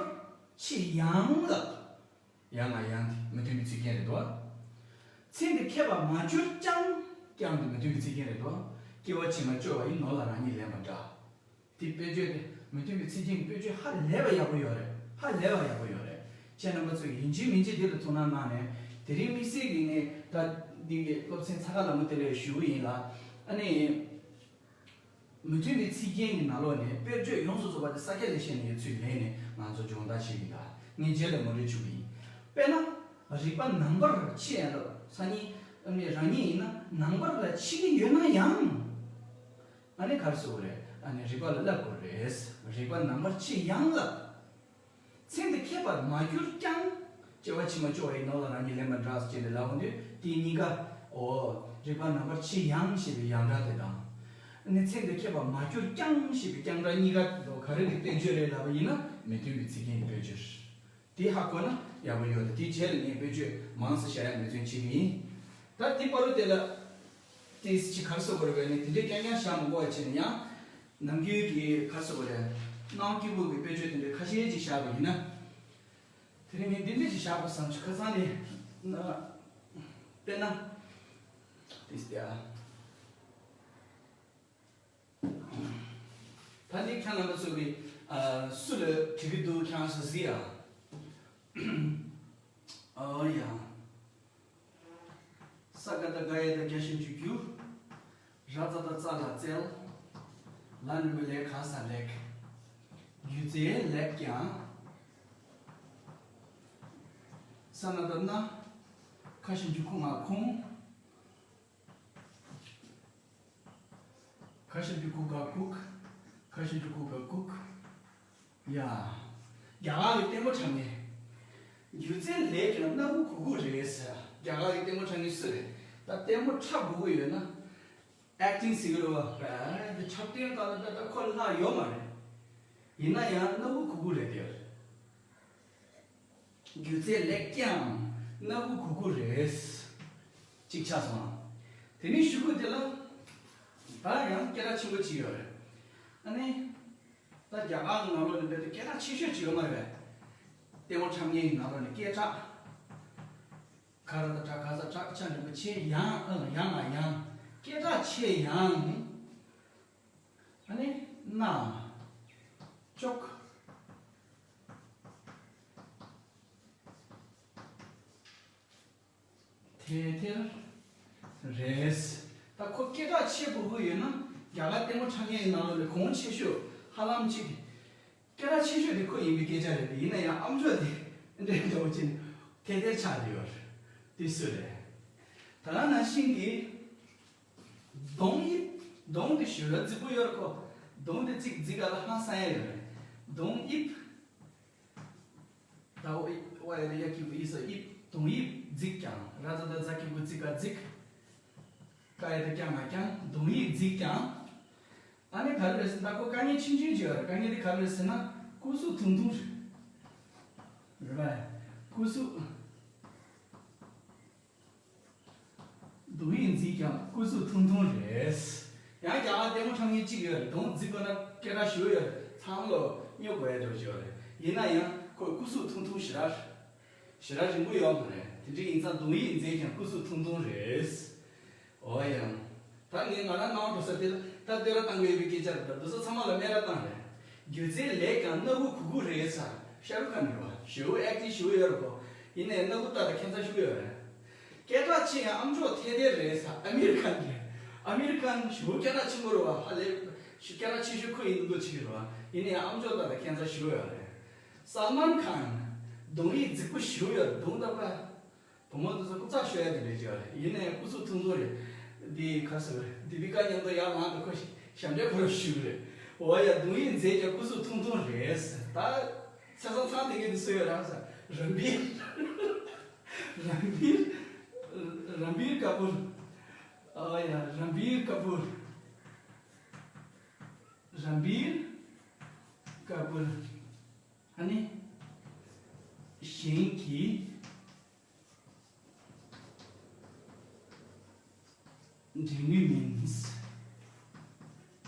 ཕྱེ་ཡང་ལ། ཡང་ང་ཡང་དེ་མི་མཐུན་པའི་ཚིག་རྒྱན་རེད་དོ། ཚེ་འདི་མཁས་པར་མ་གྱུར་ཀྱང་། ཀྱང་དེ་མི་མཐུན་པའི་ཚིག་རྒྱན་རེད་དོ། སྐྱེ་བ་ཕྱི་མ་སྐྱོ་བ་ཡི། ནོར་ལ་རང་ཉིད་ལེན་པ་འདྲ། དེ་དཔེར་བརྗོད་དེ་མི་མཐུན་པའི་ཚིག་རྒྱན་གྱི་དཔེར་བརྗོད་ཧ་ལས་པ་ཡག་པོ་ཡོད་རེད། ཧ་ལས་པ་ཡག་པོ་ཡོད་རེད། ཁྱེད་རྣམ་པ་ཚོས་ཡིན་གཅིག་མིན་གཅིག་འདི་ལ་ཐུགས་སྣང་གནང་ནས། དེ་རིང་དམིགས་བསལ་གྱིས་ངས་ད་འདི་གི་སློབ་ཚན་ཚ་ཁ་ལ་མོ་དེ་ལས་ཞུ་གི་ཡིན་ལ། ཨ་ནི། མི་མཐུན་པའི་ཚིག་རྒྱན་གྱི་ནང་ལོགས་ནས་དཔེར་བརྗོད་ཡོངས་སུ་རྫོགས་པ་དེ་ས་སྐྱ་ལེགས་བཤད་ནས་ཡོད་ཚུལ་ལེན་ནས་ང་ཚོ་སྦྱོང་བརྡར་བྱེད་ཀྱི་ཡིན་ལ། ངས་རྗེས་ལ་ངོ་སྤྲོད་ཞུ་གི་ཡིན། དཔེར་ན། རིག་པ་ནང་པར་ཕྱེ་ཡང་ལ། སང་ཉིན་ཨ་ནི་རང་ཉིད་ཡིན་ན་ནང་པར་ལ་ཕྱེ་གི་ཡོད་ན་ཡང་། ཨ་ནི་ག་རེ་ཟེར་དགོས་རེད། ཨ་ནི་རིག་པ་ལ་བསླབ་དགོས་རེད། རིག་པ་ནང་པར་ཕྱེ་ཡང་ལ། ཚེ་འདི་མཁས་པར་མ་གྱུར་ཀྱང་། སྐྱེ་བ་ཕྱི་མ་སྐྱོ་བ་ཡི། ནོར་ལ་རང་ཉིད་ལེན་པ་འདྲ་ཟེར་ཏེ་ལབ་འོང་དུས། དེ་གཉིས་ཀ། འོ། རིག་པ་ནང་པར་ཕྱེ་ཡང་ཞེས་པའི་ཡང་སྒྲ་དེ་དང་། ཨ་ནི་ཚེ་འདི་མཁས་པར་མ་གྱུར་ཀྱང་ཞེས་པའི་ཀྱང་སྒྲ་གཉིས་ཀ་དེ་ག་རེ་གི་དཔེར་བརྗོད་རེད་ལབ་པ་ཡིན་ན། མི་མཐུན་པའི་ཚིག་རྒྱན་གྱི་དཔེར་བརྗོད་རེད། དེ་ཧ་གོ་ན་ཡག་པོ་ཡོད་རེད། དེའི་རྗེས་ལ་ངས་དཔེར་བརྗོད་མང་ཙམ་བཞག་ཡ་འབད་བརྩོན་བྱེད་ཀྱི་ཡིན། ད་དེ་བར་དུ་དེ་ལ། ཏིས་ཅི་ག་རེ་ཟེར་དགོས་རེད་པས་ནི། དེ་འདྲའི་རྐྱང་རྐྱང་བཞག་མི་དགོས་པ་བྱས་ནས་ཡང་། ནམ་རྒྱུན་གྱི་ག་རེ་ཟེར་དགོས་རེད། སྣང་བ་སྐྱིད་པོ་གི་དཔེར་བརྗོད་དེ་འདྲ་ཁ་ཤས་ཅིག་བཞག་པ་ཡིན་ན། དེ་རིང་ངས་འདི་འདྲ་ཞིག་བཞག་པ་བསམ་བྱུང་། ཁ་སང་ནས་ན། དཔེར་ན། ཏིས་ཏེ་ཨ། ད་ནི་ཁྱེད་རྣམ་པ་ཚོ་གིས་ཨ་སུ་ལ་བྲིས་ཀྱི་འདུག་ཁྱེད་རང་ཚོ་གཟིགས་ཨ། ཨོ་ཡ། ས་ཀ་བཏགས་སྒ་ཡ་བཏགས་སྒྱ་ཞབས་ཀྱུ་སྒྱུ། ར་ཙ་བཏགས་རྩ་ལ་རྩལ། ལ་འགྲེང་བུ་ལེ་ག་ས་ལེགས། སྒྱུ་རྩལ་ལེགས་ཀྱང་། ས་ན་བཏགས་སྣ། ཁ་ཞབས་ཀྱུ་ཁུ་ང་ཁུང་། ཁ་ཞབས་ཀྱུ་ཁུ་ག་ཁུག། ཁ་ཞབས་ཀྱུ་ཁུ་ག་ཁུག། ཡ། རྒྱ་གར་གྱི་ལྟད་མོ་འཁྲབ་མཁན། སྒྱུ་རྩལ་ལེགས་ཀྱང་སྣ་ཁུག་གུག་གུག་རེད་ཟེར། རྒྱ་གར་གྱི་ལྟད་མོ་འཁྲབ་མཁན་སུ་རེད། ད་ལྟད་མོ་འཁྲབ་དགོས་ཀྱི་ཡོད་ན། ཨེག་ཊིང་ཟེར་གྱི་རེད་པ། ད་འཁྲབ་སྟོན་སྒང་ལ་ད་ད་ཁོ་ལྷག་ཡོད་མ་རེད། ཡིན་ན་ཡང་སྣ་ཁུག་གུག་གུག་རེད་དེ། སྒྱུ་རྩལ་ལེགས་ཀྱང་སྣ་ཁུག་གུག་གུག་རེད། གཅིག་ཆགས་སོང་ཨ། དེ་ནས་གཞུག་གུ་དེ་ལ། ད་ཡང་སྐད་གྲགས་ཆེན་པོ་ཅིག་ཡོད་རེད། ཨ་ནི། ད་རྒྱ་གར་ནང་ལོགས་ནས་རྦད་དེ་སྐད་གྲགས་ཆེ་ཤོས་ཅིག་ཡོད་མ་རེད་པས། ལྟད་མོ་འཁྲབ་མཁན་གྱི་ནང་ལོགས་ནས་སྐད་གྲགས། ག་ར་བཏགས་གྲ་ག་ས་གྲགས་ཆ་འགྲེང་བུ་ཆེ་ཡང་། ཨ་ཡང་ང་ཡང་། སྐད་གྲགས་ཆེ་ཡང་། ཨ་ནི་ན། ཅོག་དེ་དེར་རེད། ད་ཁོ་སྐད་གྲགས་ཆེ་པོ་བོ་ཡོད་ན་རྒྱ་གར་ལྟད་མོ་འཁྲབ་མཁན་ཡི་ནང་ལོགས་ལ་གོང་ཆེ་ཤོས་ཧ་ལམ་གཅིག་སྐད་གྲགས་ཆེ་ཤོས་དེ་ཁོ་ཡིན་པའི་སྐད་ཆ་རེད། ཡིན་ན་ཡང་ཨམ་ཅོག་དེ་འདྲའི་འདྲ་བོ་ཅིག་དེ་དེར་ཆགས་བསྡད་ཡོད་རེད། དེ་སུ་རེད། ད་ག་ནང་བཞིན་གྱི་གདོང་དབྱིབས། གདོང་དེ་ཞེ་དྲག་རྫིག་པོ་ཡོད་རེད་ཁོ། གདོང་དེ་རྫིག་རྫིག་ག་ལ་ཧང་སང་ཡ་ཡོད་རེད། གདོང་དབྱིབས། ད་འོ་ཨི་ཝ་ཡ་ར་ཡ་གི་གུ་ཨི་ས་དབྱིབས། གདོང་དབྱིབས་རྫིག་ཀྱང་། ར་ཙ་ད་ཛ་གི་གུ་རྫི་ཀ་རྫིག་ཀ་ཡ་ད་ཀྱ་ང་ཀྱང་། གདོང་དབྱིབས་རྫིག་ཀྱང་། ཨ་ནི་ག་རེ་རེད་ཟེར་ན་ད་ཁོ་དཀའ་ངལ་ཆུང་ཆུང་ཅིག་ཡོད་རེད། དཀའ་ངལ་དེ་ག་རེ་རེད་ཟེར་ན་སྐུ་གཟུགས་ཐུང་ཐུང་རེད། རེད་པ། སྐུ་གཟུགས་གདོང་དབྱིབས་རྫིག་ཀྱང་སྐུ་གཟུགས་ཐུང་ཐུང་རེད། ཡང་རྒྱ་གར་ལྟད་མོ་འཁྲབ་མཁན་གཅིག་ཡོད་རེད། གདོང་རྫིག་པ་ན་སྐད་གྲགས་ཞེ་པོ་ཡོད་རེད། ཚང་མ་ལོ་སྨྱོ་དགོས་ཡ་འདྲ་ཞིག་ཡོད་རེད། ཡིན་ན་ཡང་ཁོ་སྐུ་གཟུགས་ཐུང་ཐུང་ཞེ་དྲག་ཞེ་དྲག་རིང་པོ་ཡོད་མ་རེད། དེ་འདྲ་ཡིན་ཙང་གདོང་དབྱིབས་རྫིག་ཀྱང་སྐུ་གཟུགས་ཐུང་ཐུང་རེད། འོ་ཡང་། ད་ངས་ང་རང་སྣང་བ་འགྲོ་ས་དེ་ལ་ད་བསྟོད་ར་བཏང་གི་ཡོད་པའི་སྐད་ཆ་རེད། ད་འདུག་ས་ཚང་མ་ལ་སྨད་ར་བཏང་རེད། སྒྱུ་རྩལ་ལེགས་ཀྱང་སྣ་ཁུག་གུག་གུག་རེད་ཟེར། ཤ་རུ་ཁ་ནི་རེད་པ། ཞེ་པོ་ཨེག་ཊིང་ཞེ་པོ་ཡོད་རེད་གོ། ཡིན་ནའི་སྣ་ཁུག་ཏག་ཏག་ཁྱད་མཚར་ཞེ་པོ་ཡོད་རེད། སྐད་གྲགས་ཆེ་ཡང་ཨམ་ཅོག་ཐད་ཐད་རེད་ཟེར། ཨ་མིར་ཁཱན་རེད། ཨ་མིར་ཁཱན་ཞེ་པོ་སྐད་གྲགས་ཆེན་པོ་རེད་པ། ཧ་ལས་སྐད་གྲགས་ཆེ་ཤོས་ཁོ་ཡིན་འདུག་ཅིག་རེད་པ། ཡིན་ནའི་ཨམ་ཅོག་ཏག་ཏག་ཁྱད་མཚར་ཞེ་པོ་ཡོད་རེད། སལ་མཱན་ཁཱན། གདོང་ཡིག་རྫིག་པོ་ཞེ་པོ་ཡོད་རེད། གདོང་ཏག་ཏག་བུ་མོ་དེ་ཚོ་སྐུ་ཚ་ཤོར་ཡ་དེ་འདྲ་ཅིག་རེད། ཡིན་ནའི་སྐུ་གཟུགས་ཐུང་ཐུང་རེད། འདི་ག་ཟེར་བ་རེད། དི་པི་ཀ་མཉམ་དུ་ཡར་ལངས་དུས་ཁོ་ཞབས་འདྲེན་ཁོ་རང་ཞུས་རེད། འོ་ཡ་གདོང་ཡིག་མཛེས་ཀྱང་སྐུ་གཟུགས་ཐུང་ཐུང་རེད། ད་ཚེ་སང་ཚང་དེ་གས་དེ་སུ་ཡོད་རང་ཟེར། རན་བིར། རན་བིར། རན་བིར་ཀ་པུར། འོ་ཡ་རན་བིར་ཀ་པུར། རན་བིར་ཀ་པུར། ཨ་ནི་གཞན་གྱིས་འགྲན་ནུས་མིན།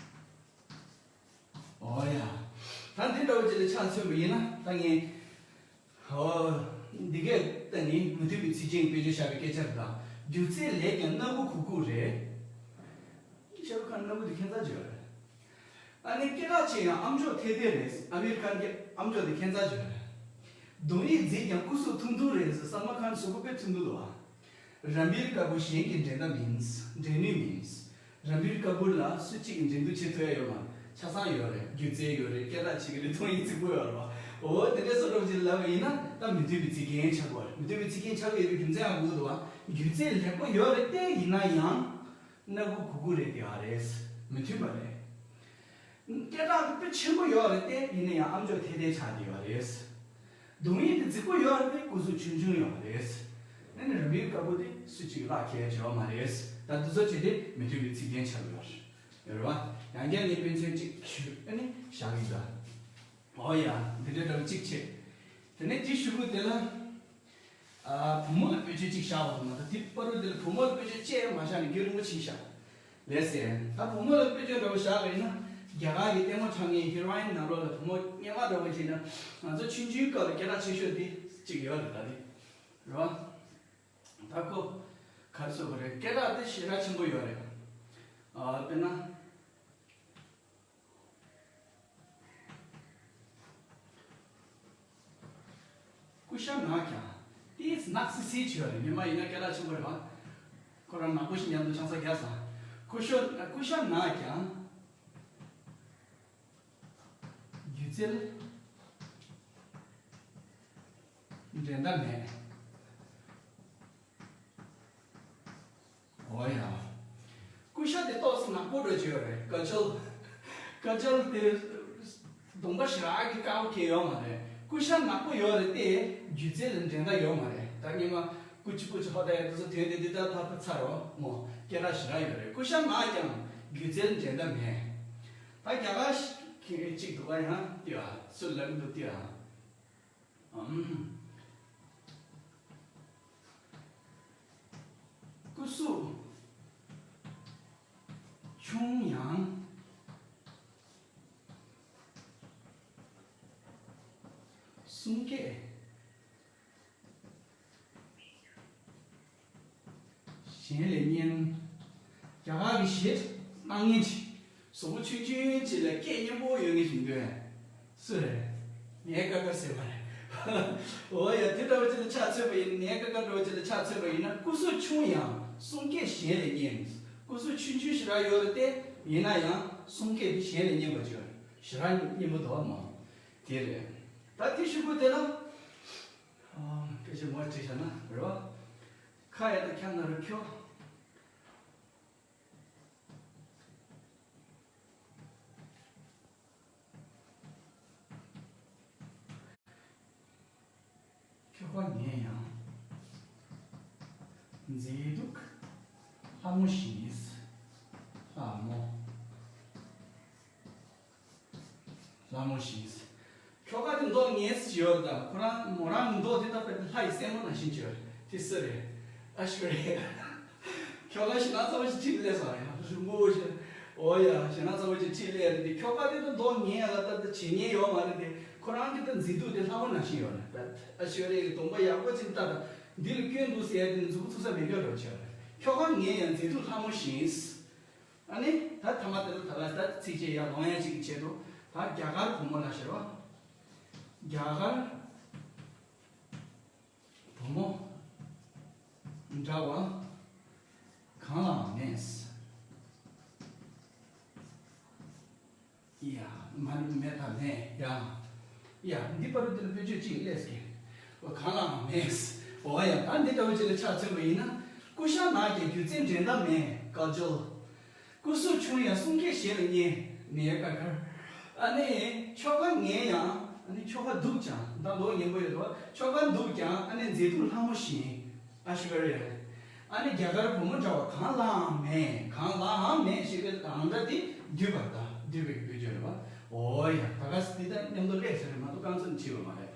འོ་ཡ། ད་འདི་འདྲ་བོ་ཅིག་ལ་ཆ་མཚོན་པ་ཡིན་ན་ད་ངས། འོ། འདི་གས་ད་ནི་མི་མཐུན་པའི་ཚིག་རྐྱེན་དཔེ་བརྗོད་བཞག་པའི་སྐད་ཆ་རེད་ད། སྒྱུ་རྩལ་ལེགས་ཀྱང་སྣ་ཁུག་གུག་གུག་རེད། ཤ་རུ་ཁཱན་སྣ་ཁུག་དེ་ཁྱད་མཚར་ཅིག་ཡོད་རེད། ཨ་ནི་སྐད་གྲགས་ཆེ་ཡང་ཨམ་ཅོག་ཐད་ཐད་རེད། ཨ་མིར་ཁཱན་གྱི་ཨམ་ཅོག་དེ་ཁྱད་མཚར་ཅིག་ཡོད་རེད། གདོང་ཡིག་མཛེས་ཀྱང་སྐུ་གཟུགས་ཐུང་ཐུང་རེད་ཟེར། སལ་མཱན་ཁཱན་གཟུགས་པོ་དཔེ་ཐུང་ཐུང་འདུག་ཨ། རན་བིར་ཀ་པུར་གཞན་གྱིས་འགྲན་ཟླ་མིན། འགྲན་ནུས་མིན། རན་བིར་ཀ་པུར་ལ་སུ་གཅིག་གིས་འགྲན་བསྡུར་བྱེད་ཐུབ་ཡ་ཡོད་མ་རེད། ཆ་ཚང་ཡོད་རེད། སྒྱུ་རྩལ་ཡོད་རེད། སྐད་གྲགས་ཆེ་གི་རེད། གདོང་ཡིག་རྫིག་པོ་ཡོད་རེད་པ། འོ་དེ་འདྲའི་བཟོ་འདྲ་བོ་ཅིག་ལབ་པ་ཡིན་ན་ད་མི་མཐུན་པའི་ཚིག་རྐྱེན་ཆགས་ཀྱི་ཡོད་རེད། མི་མཐུན་པའི་ཚིག་རྐྱེན་ཆགས་ཀྱི་ཡོད་པའི་རྒྱུ་མཚན་ཡང་གོ་གི་འདུག་པ། སྒྱུ་རྩལ་ལེགས་པོ་ཡོད་རེད་དེ། ཡིན་ན་ཡང་སྣ་ཁུག་གུག་གུག་རེད་དེ་ཨ་རེད། མི་མཐུན་པ་རེད། སྐད་གྲགས་དེ་དཔེ་ཆེན་པོ་ཡོད་རེད་དེ། ཡིན་ན་ཡང་ཨམ་ཅོག་ཐད་ཐད་ཆགས་བསྡད་ཡོད་རེད། གདོང་ཡིག་དེ་རྫིག་པོ་ཡོད་རེད་དེ། སྐུ་གཟུགས་ཆུང་ཆུང་ཡོད་རེད། ཨ་ནི་རན་བིར་ཀ་པུར་དེ་སུ་གཅིག་གིས་བརླག་ཁེལ་ཡ་ཡོད་མ་རེད། ད་འདི་ཚོ་བྱས་ཏེ་མི་མཐུན་པའི་ཚིག་རྐྱེན་ཆགས་ཡོད་རེད། ཡོད་རེད་པ། ཡང་བསྐྱར་ངས་དཔེ་མཚོན་གཅིག་ཞུ། ཨ་ནི་བཞག་གི་ཡིན་ད། འོ་ཡ། འདི་འདྲའི་འདྲ་བོ་གཅིག་བྱས། དེ་ནས་དེའི་གཞུག་གུ་དེ་ལ། ཨ། བུ་མོ་ལ་དཔེ་བརྗོད་གཅིག་བཞག་པ་མ་གཏོགས། དེ་བར་དུ་དེ་ལ་བུ་མོ་ལ་དཔེ་བརྗོད་བཅས་མ་བཞག་ནས་རྒྱུན་རིང་པོ་ཕྱིན་བཞག་ལགས་སེ། ད་བུ་མོ་ལ་དཔེ་བརྗོད་འདྲ་བོ་བཞག་པ་ཡིན་ན། རྒྱ་གར་གྱི་ལྟད་མོ་འཁྲབ་མཁན་ཧི་རོ་ཡིན་ནང་ལོགས་ལ་བུ་མོ་སྔོན་མ་འདྲ་བོ་བྱས་ན། ང་ཚོ་ཆུང་ཆུང་སྐབས་ལ་སྐད་གྲགས་ཆེ་ཤོས་དེ་གཅིག་ཡོད་རེད་ད་དེ། རེད་པ། ད་ཁོ་ག་རེ་ཟེར་དགོས་རེད། སྐད་གྲགས་དེ་ཞེ་དྲག་ཆེན་པོ་ཡོད་རེད། ཨ། དཔེར་ན། ཀུ་ཤ་ནག་ཀྱང་། ཏིས་ནག་སི་སི་བྱས་པ་རེད། སྔོན་མ་ཡིན་ན་སྐད་གྲགས་ཆེན་པོ་རེད་པ། ཁོ་རང་ནག་པོ་ཞིག་མཉམ་དུ་ཆང་ས་བརྒྱབ་ས། ཀུ་ཤ། ཀུ་ཤ་ནག་ཀྱང་། སྒྱུ་རྩལ་འགྲན་ཟླ་མེད། འོ་ཡ། ཀུ་ཤ་དེ་ཏོག་ཙམ་ནག་པོ་འདྲ་ཅིག་ཡོད་རེད། ཀ་ཇལ། ཀ་ཇལ་དེ་གདོང་པ་ཞེ་དྲག་གི་དཀར་པོ་གང་ཡོད་མ་རེད། ཀུ་ཤ་ནག་པོ་ཡོད་རེད་དེ། སྒྱུ་རྩལ་ལ་འགྲན་ཟླ་ཡོད་མ་རེད། ད་སྔོན་མ་ཀུ་ཅི་ཀུ་ཅི་ཧོ་ད་ཡ་དེ་ཚོ་དོན་དེ་འདི་ལྟར་ཐར་པ་ཚར་རོ་མོ། སྐད་གྲགས་ཞེ་དྲག་ཡོད་རེད། ཀུ་ཤ་ནག་ཀྱང་སྒྱུ་རྩལ་འགྲན་ཟླ་མེད། ད་རྒྱ་གར་གཅིག་འདུག་ག་ཡང་ལྟོས་ཨ། སུ་ལབ་འདུག་ལྟོས་ཨ། ཨམ། སྐུ་གཟུགས་ཆུང་ཡང་གསུང་སྐད། གཞན་ལས་སྙན། རྒྱ་གར་གྱི་གཞས་གཏོང་མཁན་ཅིག་གཟུགས་པོ་ཆུང་ཆུང་ཅིག་ལ་སྐད་སྙན་པོ་ཡོད་མཁན་ཞིག་འདུག་སུ་རེད། ནེ་ཀ་ཀ་ཟེར་བ་རེད། འོ་ཡ། དེ་འདྲ་བོ་ཅིག་ལ་ཆ་མཚོན་པ་ཡིན། ནེ་ཀ་ཀ་འདྲ་བོ་ཅིག་ལ་ཆ་མཚོན་པ་ཡིན་ན། སྐུ་གཟུགས་ཆུང་ཡང་གསུང་སྐད་གཞན་ལས་སྙན། སྐུ་གཟུགས་ཆུང་ཆུང་ཞེ་དྲག་ཡོད་རེད་དེ། ཡིན་ན་ཡང་གསུང་སྐད་དེ་གཞན་ལས་སྙན་པ་ཅིག་ཡོད་རེད། ཞེ་དྲག་སྙན་པོ་འདུག་མ། དེ་རེད། ད་དེ་གཞུག་གུ་དེ་ལ། ཨ། སྐད་ཆ་མ་དྲིས་བྱས་ན་རེད་བ། ཁ་ཡ་ད་ཁྱ་ན་རུ་ཁྱོ། ཁྱོ་ག་ངས་ཡང་མཛེས་སྡུག་ལྷ་མོ་བཞིན། ལྷ་མོ། ལྷ་མོ་བཞིན། ཁྱོ་ག་དེ་མདོག་ངན་ཙམ་ཡོད་ད། ཁོ་རང་མོ་རང་མདོག་དེ་ད་དཔེ་ལྷ་ཡི་སྲས་མོ་ནང་བཞིན་ཡོད། དེ་སུ་རེད། ཨ་ཤུ་རེད། ཁྱོ་ག་ཞེ་དྲག་ཚ་བོ་ཞིག་ཁྲིད་སླེབས་སོང་ཡ། རིང་པོ་ཞིག་འོ་ཡ། ཞེ་དྲག་ཚ་བོ་ཞིག་ཁྲིད་སླེབས་རེད་དེ། ཁྱོ་ག་དེ་ད་མདོག་ངན་ཡ་ལ་ད་ད་བྱེད་ཉན་ཡོད་མ་རེད་དེ། ཁོ་རང་གི་ད་མཛེས་སྡུག་དེ་ལྷ་མོ་ནང་བཞིན་ཡོད་རེད་ད། ཨ་ཤུ་རེད། གདོང་པ་ཡག་པོ་ཅིག་ལྟ་ད། འདི་ལ་སྐྱོན་འདུག་ཟེར་ཡ་དེ་ནི་མཛུབ་གུ་ཚུགས་ས་མེད་སྐྱོ་འགྲོ་ཆེ་བ་རེད། ཁྱོ་ག་ངས་ཡང་མཛེས་སྡུག་ལྷ་མོ་བཞིན། ཨ་ནི་ད་ཐ་མ་དེ་ལ་ད་ལ་ད་ཚིགས་བཅད་ཡར་ལོང་ཡ་ཅིག་གི་ཆེད་དུ། ད་རྒྱ་གར་བུ་མོ་ལ་ཟེར་བ། རྒྱ་གར་བུ་མོ་འདྲ་བ་གང་ལའང་མེད། ཡ། མ་ནི་མེད་ད་མེད་ཡ། ཡ། འདི་པར་དེ་ལ་བེད་སྤྱོད་ཅིག་སླེབས་ཀྱི། འོ་གང་ལའང་མེད། འོ་ཡ། ད་འདི་ལྟ་བུ་ཅིག་ལ་ཆ་མཚོན་པ་ཡིན་ན། སྐུ་ཤ་ནག་ཀྱང་སྒྱུ་རྩལ་འགྲན་ཟླ་མེད། དཀར་སྦྱོར། སྐུ་གཟུགས་ཆུང་ཡང་གསུང་སྐད་གཞན་ལས་སྙན། ནེ་ཀ་ཀར། ཨ་ནི་ཁྱོ་ག་ངན་ཡང་། ཨ་ནི་ཁྱོ་ག་སྡུག་ཀྱང་། ད་མདོག་ངན་པོ་ཡོད་དོ། ཁྱོ་ག་སྡུག་ཀྱང་ཨ་ནི་མཛེས་སྡུག་ལྷ་མོ་བཞིན། ཨ་ཤུ་རེད། ཨ་ནི་རྒྱ་གར་བུ་མོ་འདྲ་བ་གང་ལའང་མེད། གང་ལའང་མེད་ཞེས་པའི་གང་འདྲ་དེ་བསྡུས་པ་ད། བསྡུས་པའི་བེད་སྤྱོད་རེད་བ། འོ་ཡ། ད་ག་ས་འདི་ད་མཉམ་དུ་སླེབས་ས་རེད་མ་གཏོགས་རྐང་ཚུགས་བྲིས་པ་མ་རེད།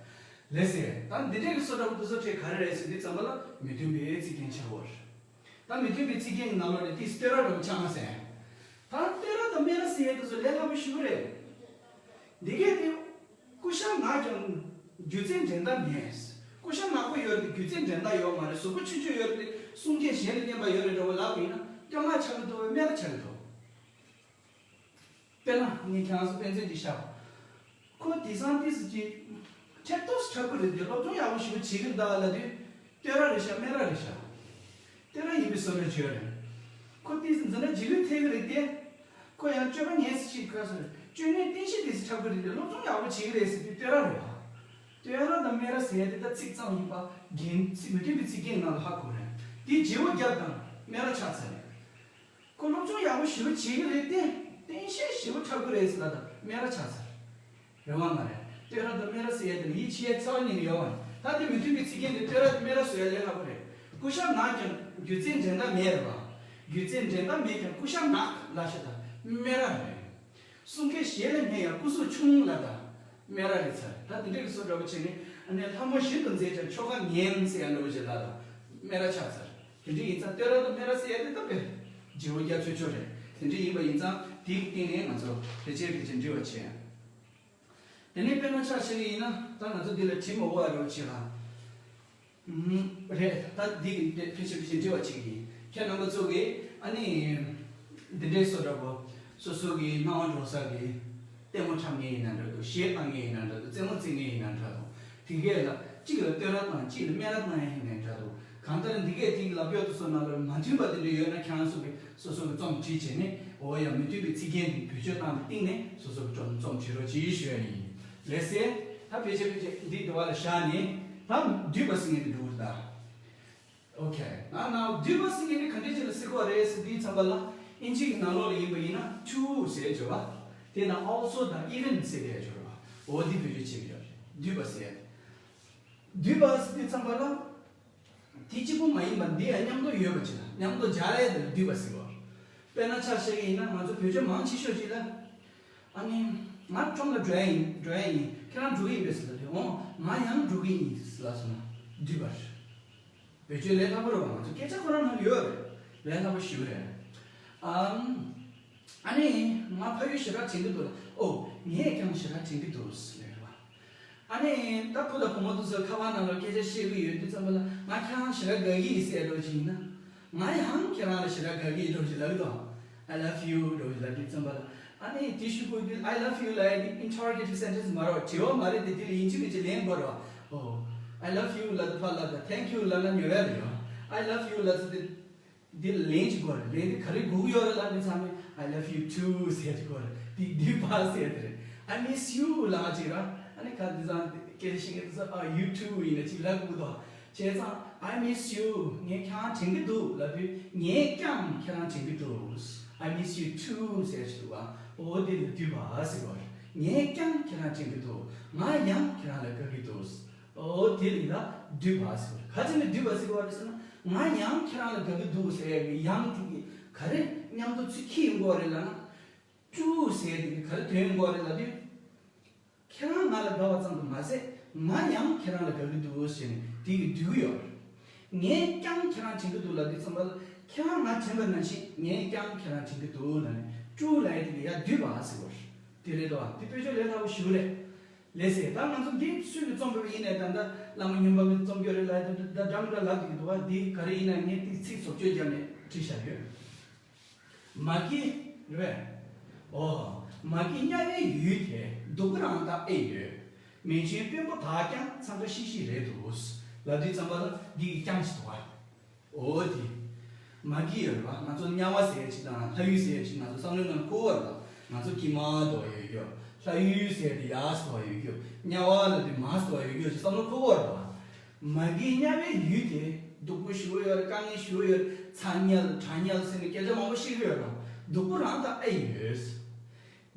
ལགས་སེ། ད་འདི་འདྲའི་གི་བཟོ་འདྲ་པོ་འདི་ཚོ་ཁྲིད་ག་རེ་རེད་ཟེར་དུས་ཙམ་པ་ལ་མི་མཐུན་པའི་ཚིག་རྒྱན་ཆགས་པ་རེད། ད་མི་མཐུན་པའི་ཚིག་རྒྱན་གྱི་ནང་ལོགས་ནས་དེ་བསྟོད་ར་འདྲ་པོ་ཆགས་མ་ཟད། ད་བསྟོད་ར་དང་སྨད་ར་ཟེར་ཡས་དེ་ཚོ་ལས་སླ་པོ་ཞེ་པོ་རེད། འདི་གས་དེ། སྐུ་ཤ་ནག་ཀྱང་སྒྱུ་རྩལ་འགྲན་ཟླ་མེད། སྐུ་ཤ་ནག་པོ་ཡོད་རེད་དེ་སྒྱུ་རྩལ་འགྲན་ཟླ་ཡོད་མ་རེད། གཟུགས་པོ་ཆུང་ཆུང་ཡོད་རེད་དེ་གསུང་སྐད་གཞན་ལས་སྙན་པ་ཡོད་རེད་འདྲ་པོ་ལབ་པ་ཡིན་ན་བསྟོད་བསྔགས་ཆགས་ཀྱི་འདུག་བས་སྨད་ར་ཆགས་ཀྱི་འདུག་དཔེར་ན་ངས་ཁྱེད་རང་ཚོ་དཔེ་མཚོན་ཅིག་བཞག་ཁོ་དེང་སང་ཏོག་ཙམ་ཅིག་ཁྲེག་ཏོག་ཙམ་ཁྲ་ཁུ་རེད་དེ་སློབ་སྦྱོང་ཡག་པོ་ཞེ་པོ་བྱེད་ཀྱི་འདུག་ལབ་དུས་བསྟོད་ར་རེད་ཤག་སྨད་ར་རེད་ཤག་བསྟོད་ར་ཡིན་པའི་བཟོ་འདྲ་བྱོས་རེད། ཁོ་ཏོག་ཙམ་འཛིན་གྲྭ་རྗེས་ལུས་ཐེབས་ཀྱི་རེད་དེ། ཁོ་ཡང་སྤྱོད་པ་ངན་ཙམ་ཞིག་ག་ཟེར། སྤྱོད་ངན་བསྟན་བཤིག་ཏོག་ཙམ་ཁྲ་ཁུ་རེད་དེ་སློབ་སྦྱོང་ཡག་པོ་བྱེད་ཀྱི་རེད་ཟེར་དུས་བསྟོད་ར་རེད་བ། བསྟོད་ར་དང་སྨད་ར་ཟེར་ཡ་དེ་ད་ཚིག་ཙམ་ཡིན་པ། རྒྱན་ཚིག་མི་མཐུན་པའི་ཚིག་རྒྱན་ནང་ལ་ཧ་གོ་རེད། དེའི་བརྗེ་པོ་རྒྱབ་དང་སྨད་ར་ཆགས་ཚར་རེད། ཁོ་སློབ་སྦྱོང་ཡག་པོ་ཞེ་པོ་བྱེད་ཀྱི་རེད་དེ། བསྟན་བཤིག་ཞེ་པོ་ཁྲ་ཁུ་རེད་ཟེར་ལབ་དང་སྨད་ར་ཆགས་ཚར། རེད་བ་མ་རེད། བསྟོད་ར་དང་སྨད་ར་ཟེར་ཡ་དེ་ལ་ཡིད་ཆེས་ཡ་རྩ་བ་ཉིད་ནས་ཡོད་བ། ད་དེ་མི་མཐུན་པའི་ཚིག་རྒྱན་དེ་བསྟོད་ར་དང་སྨད་ར་བཟོ་ཡ་ལས་སླ་པོ་རེད། སྐུ་ཤ་ནག་ཀྱང་སྒྱུ་རྩལ་འགྲན་ཟླ་མེད་རེད་བ། སྒྱུ་རྩལ་འགྲན་ཟླ་མེད་ཀྱང་སྐུ་ཤ་ནག་ལབ་ཤ་དང་སྨད་ར་རེད། གསུང་སྐད་གཞན་ལས་སྙན་ཡང་སྐུ་གཟུགས་ཆུང་ལབ་དང་སྨད་ར་རེད་ཚར། ད་དེ་འདྲ་གི་བཟོ་འདྲ་པོ་བྱས་ནས་ཨ་ནི་ལྷ་མོ་བཞིན་དུ་མཛེས་ཀྱང་ཁྱོ་ག་ངན་ཟེར་ཡ་འདྲ་པོ་ཞིག་ལབ་དང་སྨད་ར་ཆགས་ཚར། དེ་འདྲ་ཡིན་ཙང་བསྟོད་ར་དང་སྨད་ར་ཟེར་ཡ་དེ་ད་དཔེ་བརྗེ་པོ་རྒྱག་ཆོག་ཆོག་རེད། དེ་འདྲ་ཡིན་པ་ཡིན་ཙང་དེའི་སྟེང་ནས་ང་ཚོ་ཕལ་ཆེར་ཕལ་ཆེར་འབྲི་བ་བྱེད། དེ་ནས་དཔེར་ན་ཆ་བཞག་གི་ཡིན་ན་ད་ང་ཚོ་འདི་ལ་བྲིས་མ་དགོས་པ་འདྲ་པོ་བྱེད་ལ། ཨུམ། རེད། ད་འདི་གི་འདི་ཕལ་ཆེར་ཕལ་ཆེར་འབྲི་བ་བྱེད་ཀྱི་ཡིན། ཁྱེད་རྣམ་པ་ཚོ་གིས་ཨ་ནི་འདི་འདྲའི་བཟོ་འདྲ་པོ་སོ་སོ་གི་སྣང་བ་འགྲོ་ས་གི་ལྟད་མོ་འཁྲབ་མཁན་ཡིན་ན་འདྲ་འདུག་གཞས་བཏང་མཁན་ཡིན་ན་འདྲ་འདུག་རྩེད་མོ་རྩེ་མཁན་ཡིན་ན་འདྲ་འདུག་དེ་གས་ལ་གཅིག་ལ་བསྟོད་ར་དང་གཅིག་ལ་སྨད་ར་གཏོང་ཡ་ཡིན་ནའི་འདྲ་འདུག་གང་ལྟར་འདི་གས་དེ་གི་ལབ་ཡག་དེ་ཚོ་ནང་ལ་མ་མཐུན་པ་དེ་འདྲ་ཡོད་ན་ཁྱེད་རང་ཚོ་གིས་སོ་སོ་གི་རྩོམ་བྲིས་བྱས་ནས། འོ་ཡ། མི་མཐུན་པའི་ཚིག་རྒྱན་དེ་བེད་སྤྱོད་བཏང་བའི་སྟེང་ནས་སོ་སོ་གི་རྩོམ་རྩོམ་བྲིས་རོགས་གྱིས་ཞུ་ཡ་ཡིན། ལགས་སེ། ད་ཕལ་ཆེར་ཕལ་ཆེར་འདི་འདྲ་བ་ལ་བཞག་ནས་ད་བསྡུས་པ་ཟེར་མཁན་དེ་འགྲོ་གི་རེད་ད། Okay, now, now བསྡུས་པ་ཟེར་མཁན་དེ་ག་འདྲ་ཅིག་ལ་ཟེར་གྱི་ཡོད་རེད་ཟེར་དུས་ཙམ་པ་ལ་ཨིན་ཇི་གི་ནང་ལོགས་ལ་ཡིན་པ་ཡིན་ན་to ཟེར་གྱི་ཡོད་པ། དེ་ན་also དང་even ཟེར་ཡ་ཡོད་རེད་པ། འོ་འདི་བེད་སྤྱོད་བྱེད་ཀྱི་ཡོད་རེད། བསྡུས་པ་ཟེར་ཡ་དེ། བསྡུས་པ་ཟེར་དུས་ཙམ་པ་ལ། དེ་གཅིག་པུ་མ་ཡིན་པར་འདི་ཡང་མཉམ་དུ་ཡོད་པ་ཅིག་ལ་མཉམ་དུ་སྦྱར་ཡས་དེ་ལ་བསྡུས་པ་ཟེར་བ། དཔེར་ན་ཆ་བཞག་གི་ཡིན་ན་ང་ཚོ་བོད་ཆས་མང་ཆེ་ཤོས་ཅིག་ལ། ཨ་ནི། ང་ཁྲོམ་ལ་འགྲོ་ཡ་ཡིན་འགྲོ་ཡ་ཡིན་ཁྱེད་རང་འགྲོ་གི་ཡིན་པས་ཟེར་ལབ་དུས་འོང་ང་ཡང་འགྲོ་གི་ཡིན་ལབ་སོང་ན་བསྡུས་པ་རེད། བེད་སྤྱོད་ལས་སླ་པོ་རེད་བ། ང་ཚོ་སྐད་ཆ་ཁོ་རང་ནང་ཡོད་རེད། ལས་སླ་པོ་ཞེ་པོ་རེད། ཨམ། ཨ་ནི། ང་ཕ་ཡུལ་ཞེ་དྲག་དྲན་གྱི་འདུག་ལ། ཨོ། ངས་ཀྱང་ཞེ་དྲག་དྲན་གྱི་འདུག་ཟེར་ལབ་རེད་བ། ཨ་ནི་ད་བུ་དང་བུ་མོ་དེ་ཚོ་ཁ་པར་ནང་ལ་སྐད་ཆ་བཤད་ཀྱི་ཡོད་དུས་ཙམ་པ་ལ་ང་ཁྱེད་རང་ཞེ་དྲག་དགའ་གི་ཡིན་ཟེར་འགྲོ་ཅིག་ཡིན་ན། ང་ཡང་ཁྱེད་རང་ལ་ཞེ་དྲག་དགའ་གི་འགྲོ་ཞིག་ལབ་དོ། I love you འགྲོ་ཞིག་ལབ་དུས་ཙམ་པ་ལ། ཨ་ནི་དེ་ཞུ་དགོས་དུས་I love you ལབ་ཡ་དེ་interrogative sentence མ་རེད། དྲི་བ་མ་རེད་དེ། དེ་ལ་ཡིན་གཅིག་མིན་གཅིག་ལན་དགོས་རེད་བ། ཨོ། I love you ལབ་དུས་ཕར་ལབ་དང་thank you ལབ་ན་ཉོ་ཡ་རེད་ཡོ། I love you ལབ་དུས་དེ་འདི་ལན་ཅིག་དགོས་རེད། ལན་འདི་ག་རེ་དགོས་ཀྱི་ཡོད་རེད་ལབ་དུས་ཚང་མས་I love you too ཟེར་གྱི་ཡོད་རེད། འདི་འདི་ཕར་ཟེར་དེ་རེད། I miss you ལབ་ཅིག་ར། ཨ་ནི་ཁ་འདི་ཚང་སྐད་ཆ་བཤད་མཁན་དེ་ཚོ་ཨ་you too ཡིན་ན་ཅིག་ལབ་དགོས་དོ། བྱས་ཙང་I miss you ངས་ཁྱེད་རང་དྲན་གྱི་འདུག་ལབ་དུས་ངས་ཀྱང་ཁྱེད་རང་དྲན་གྱི་འདུག I miss you too ཟེར་གྱི་འདུག་བ། འོ་དེ་ལ་འདུས་པ་ཟེར་བ་རེད། ངས་ཀྱང་ཁྱེད་རང་དྲན་གྱི་འདུག་ང་ཡང་ཁྱེད་རང་ལ་དགའ་གི་འདུག་འོ་དེ་ལ་འདུས་པ་ཟེར་བ་རེད། ག་ཅི་ནས་འདུས་པ་ཟེར་བ་རེད་ཟེར་ན། ང་ཡང་ཁྱེད་རང་ལ་དགའ་གི་འདུག་ཟེར་ཡག་གི་ཡང་དེ་གི་ག་རེ་མཉམ་དུ་ཚུར་འཁྱེར་ཡོང་གི་ཡོད་རེད་ལབ་ན། too ཟེར་དེ་གི་ག་རེ་དོན་ཡོང་གི་ཡོད་རེད་ལབ་དུས། ཁྱེད་རང་ང་ལ་དགའ་བ་ཙམ་དུ་མ་ཟད་ང་ཡང་ཁྱེད་རང་ལ་དགའ་གི་འདུག་ཟེར་ནས་དེ་གི་འདུས་གི་ཡོད་རེད། ངས་ཀྱང་ཁྱེད་རང་དྲན་གི་འདུག་ལབ་དུས་ཙམ་པ་ལ། ཁྱེད་རང་ང་དྲན་པ་ནང་བཞིན་ངས་ཀྱང་ཁྱེད་རང་དྲན་གི་འདུག་ལབ་ནས་too ལབ་ཡ་དེ་གི་ཡར་འདུས་པ་ཟེར་གི་ཡོད་རེད། དེ་རེད་དོ། དེ་དཔེ་བརྗོད་ལས་སླ་པོ་ཞེ་པོ་རེད། ལགས་སེ། ད་ང་ཚོ་འདི་སུས་ཀྱིས་རྩོམ་པ་ཡིན་ནའི་ད་ལྟ་བླ་མ་སྨྱོན་པ་གིས་རྩོམ་རྒྱུ་རེད་ལབ་ཡ་དེ་འདྲ་འདྲ་མི་འདྲ་ལབ་ཀྱི་འདུག་བ། འདི་ག་རེ་ཡིན་ན་ངས་ཏིག་ཚིག་བཟོ་བཅོས་བརྒྱབ་ནས་བྲིས་བཞག་ཡོད། མ་གི་རེད་པས། ཨོ། མ་གི་དམྱལ་བའི་ཡུལ་དེ་སྡུག་པོ་རང་དང་ཨེ་ཡོད། མི་ཆེན་དཔོན་པོ་དག་ཀྱང་འཚང་ཁ་ཤིག་ཤིག་རེད་འདུག་ལབ་དུས་ཙམ་པ་ལ་འདི་གི་ཀྱང་ཞིག་འདུག་བ། འོ་དེ། མ་གི་ཡོད་རེད་བ། ང་ཚོ་དམྱལ་བ་ཟེར་ཡ་ཅིག་དང་ལྷ་ཡུལ་ཟེར་ཡ་ཅིག་ང་ཚོ་བསམ་བློའི་ནང་འཁོར་བ་རེད་བ། ང་ཚོ་ཀྱི་མ་དོ་ཡོད་རྒྱུ། ལྷ་ཡུལ་ཟེར་དེ་ཡ་སོ་ཡོད་རྒྱུ། དམྱལ་བ་ལ་དེ་མ་སོ་ཡོད་རྒྱུ་ཞིག་བསམ་བློ་འཁོར་བ་རེད་བ། མ་གི་དམྱལ་བའི་ཡུལ་དེ་སྡུག་པོ་ཞེ་པོ་ཡོད་རེད། དཀའ་ངལ་ཞེ་པོ་ཡོད་རེད། ཚ་དམྱལ་གྲང་དམྱལ་ཟེར་ནས་སྐད་ཆ་མང་པོ་བཤད་ཀྱི་ཡོད་རེད། སྡུག་པོ་རང་དང་ཨེ་ཡོད།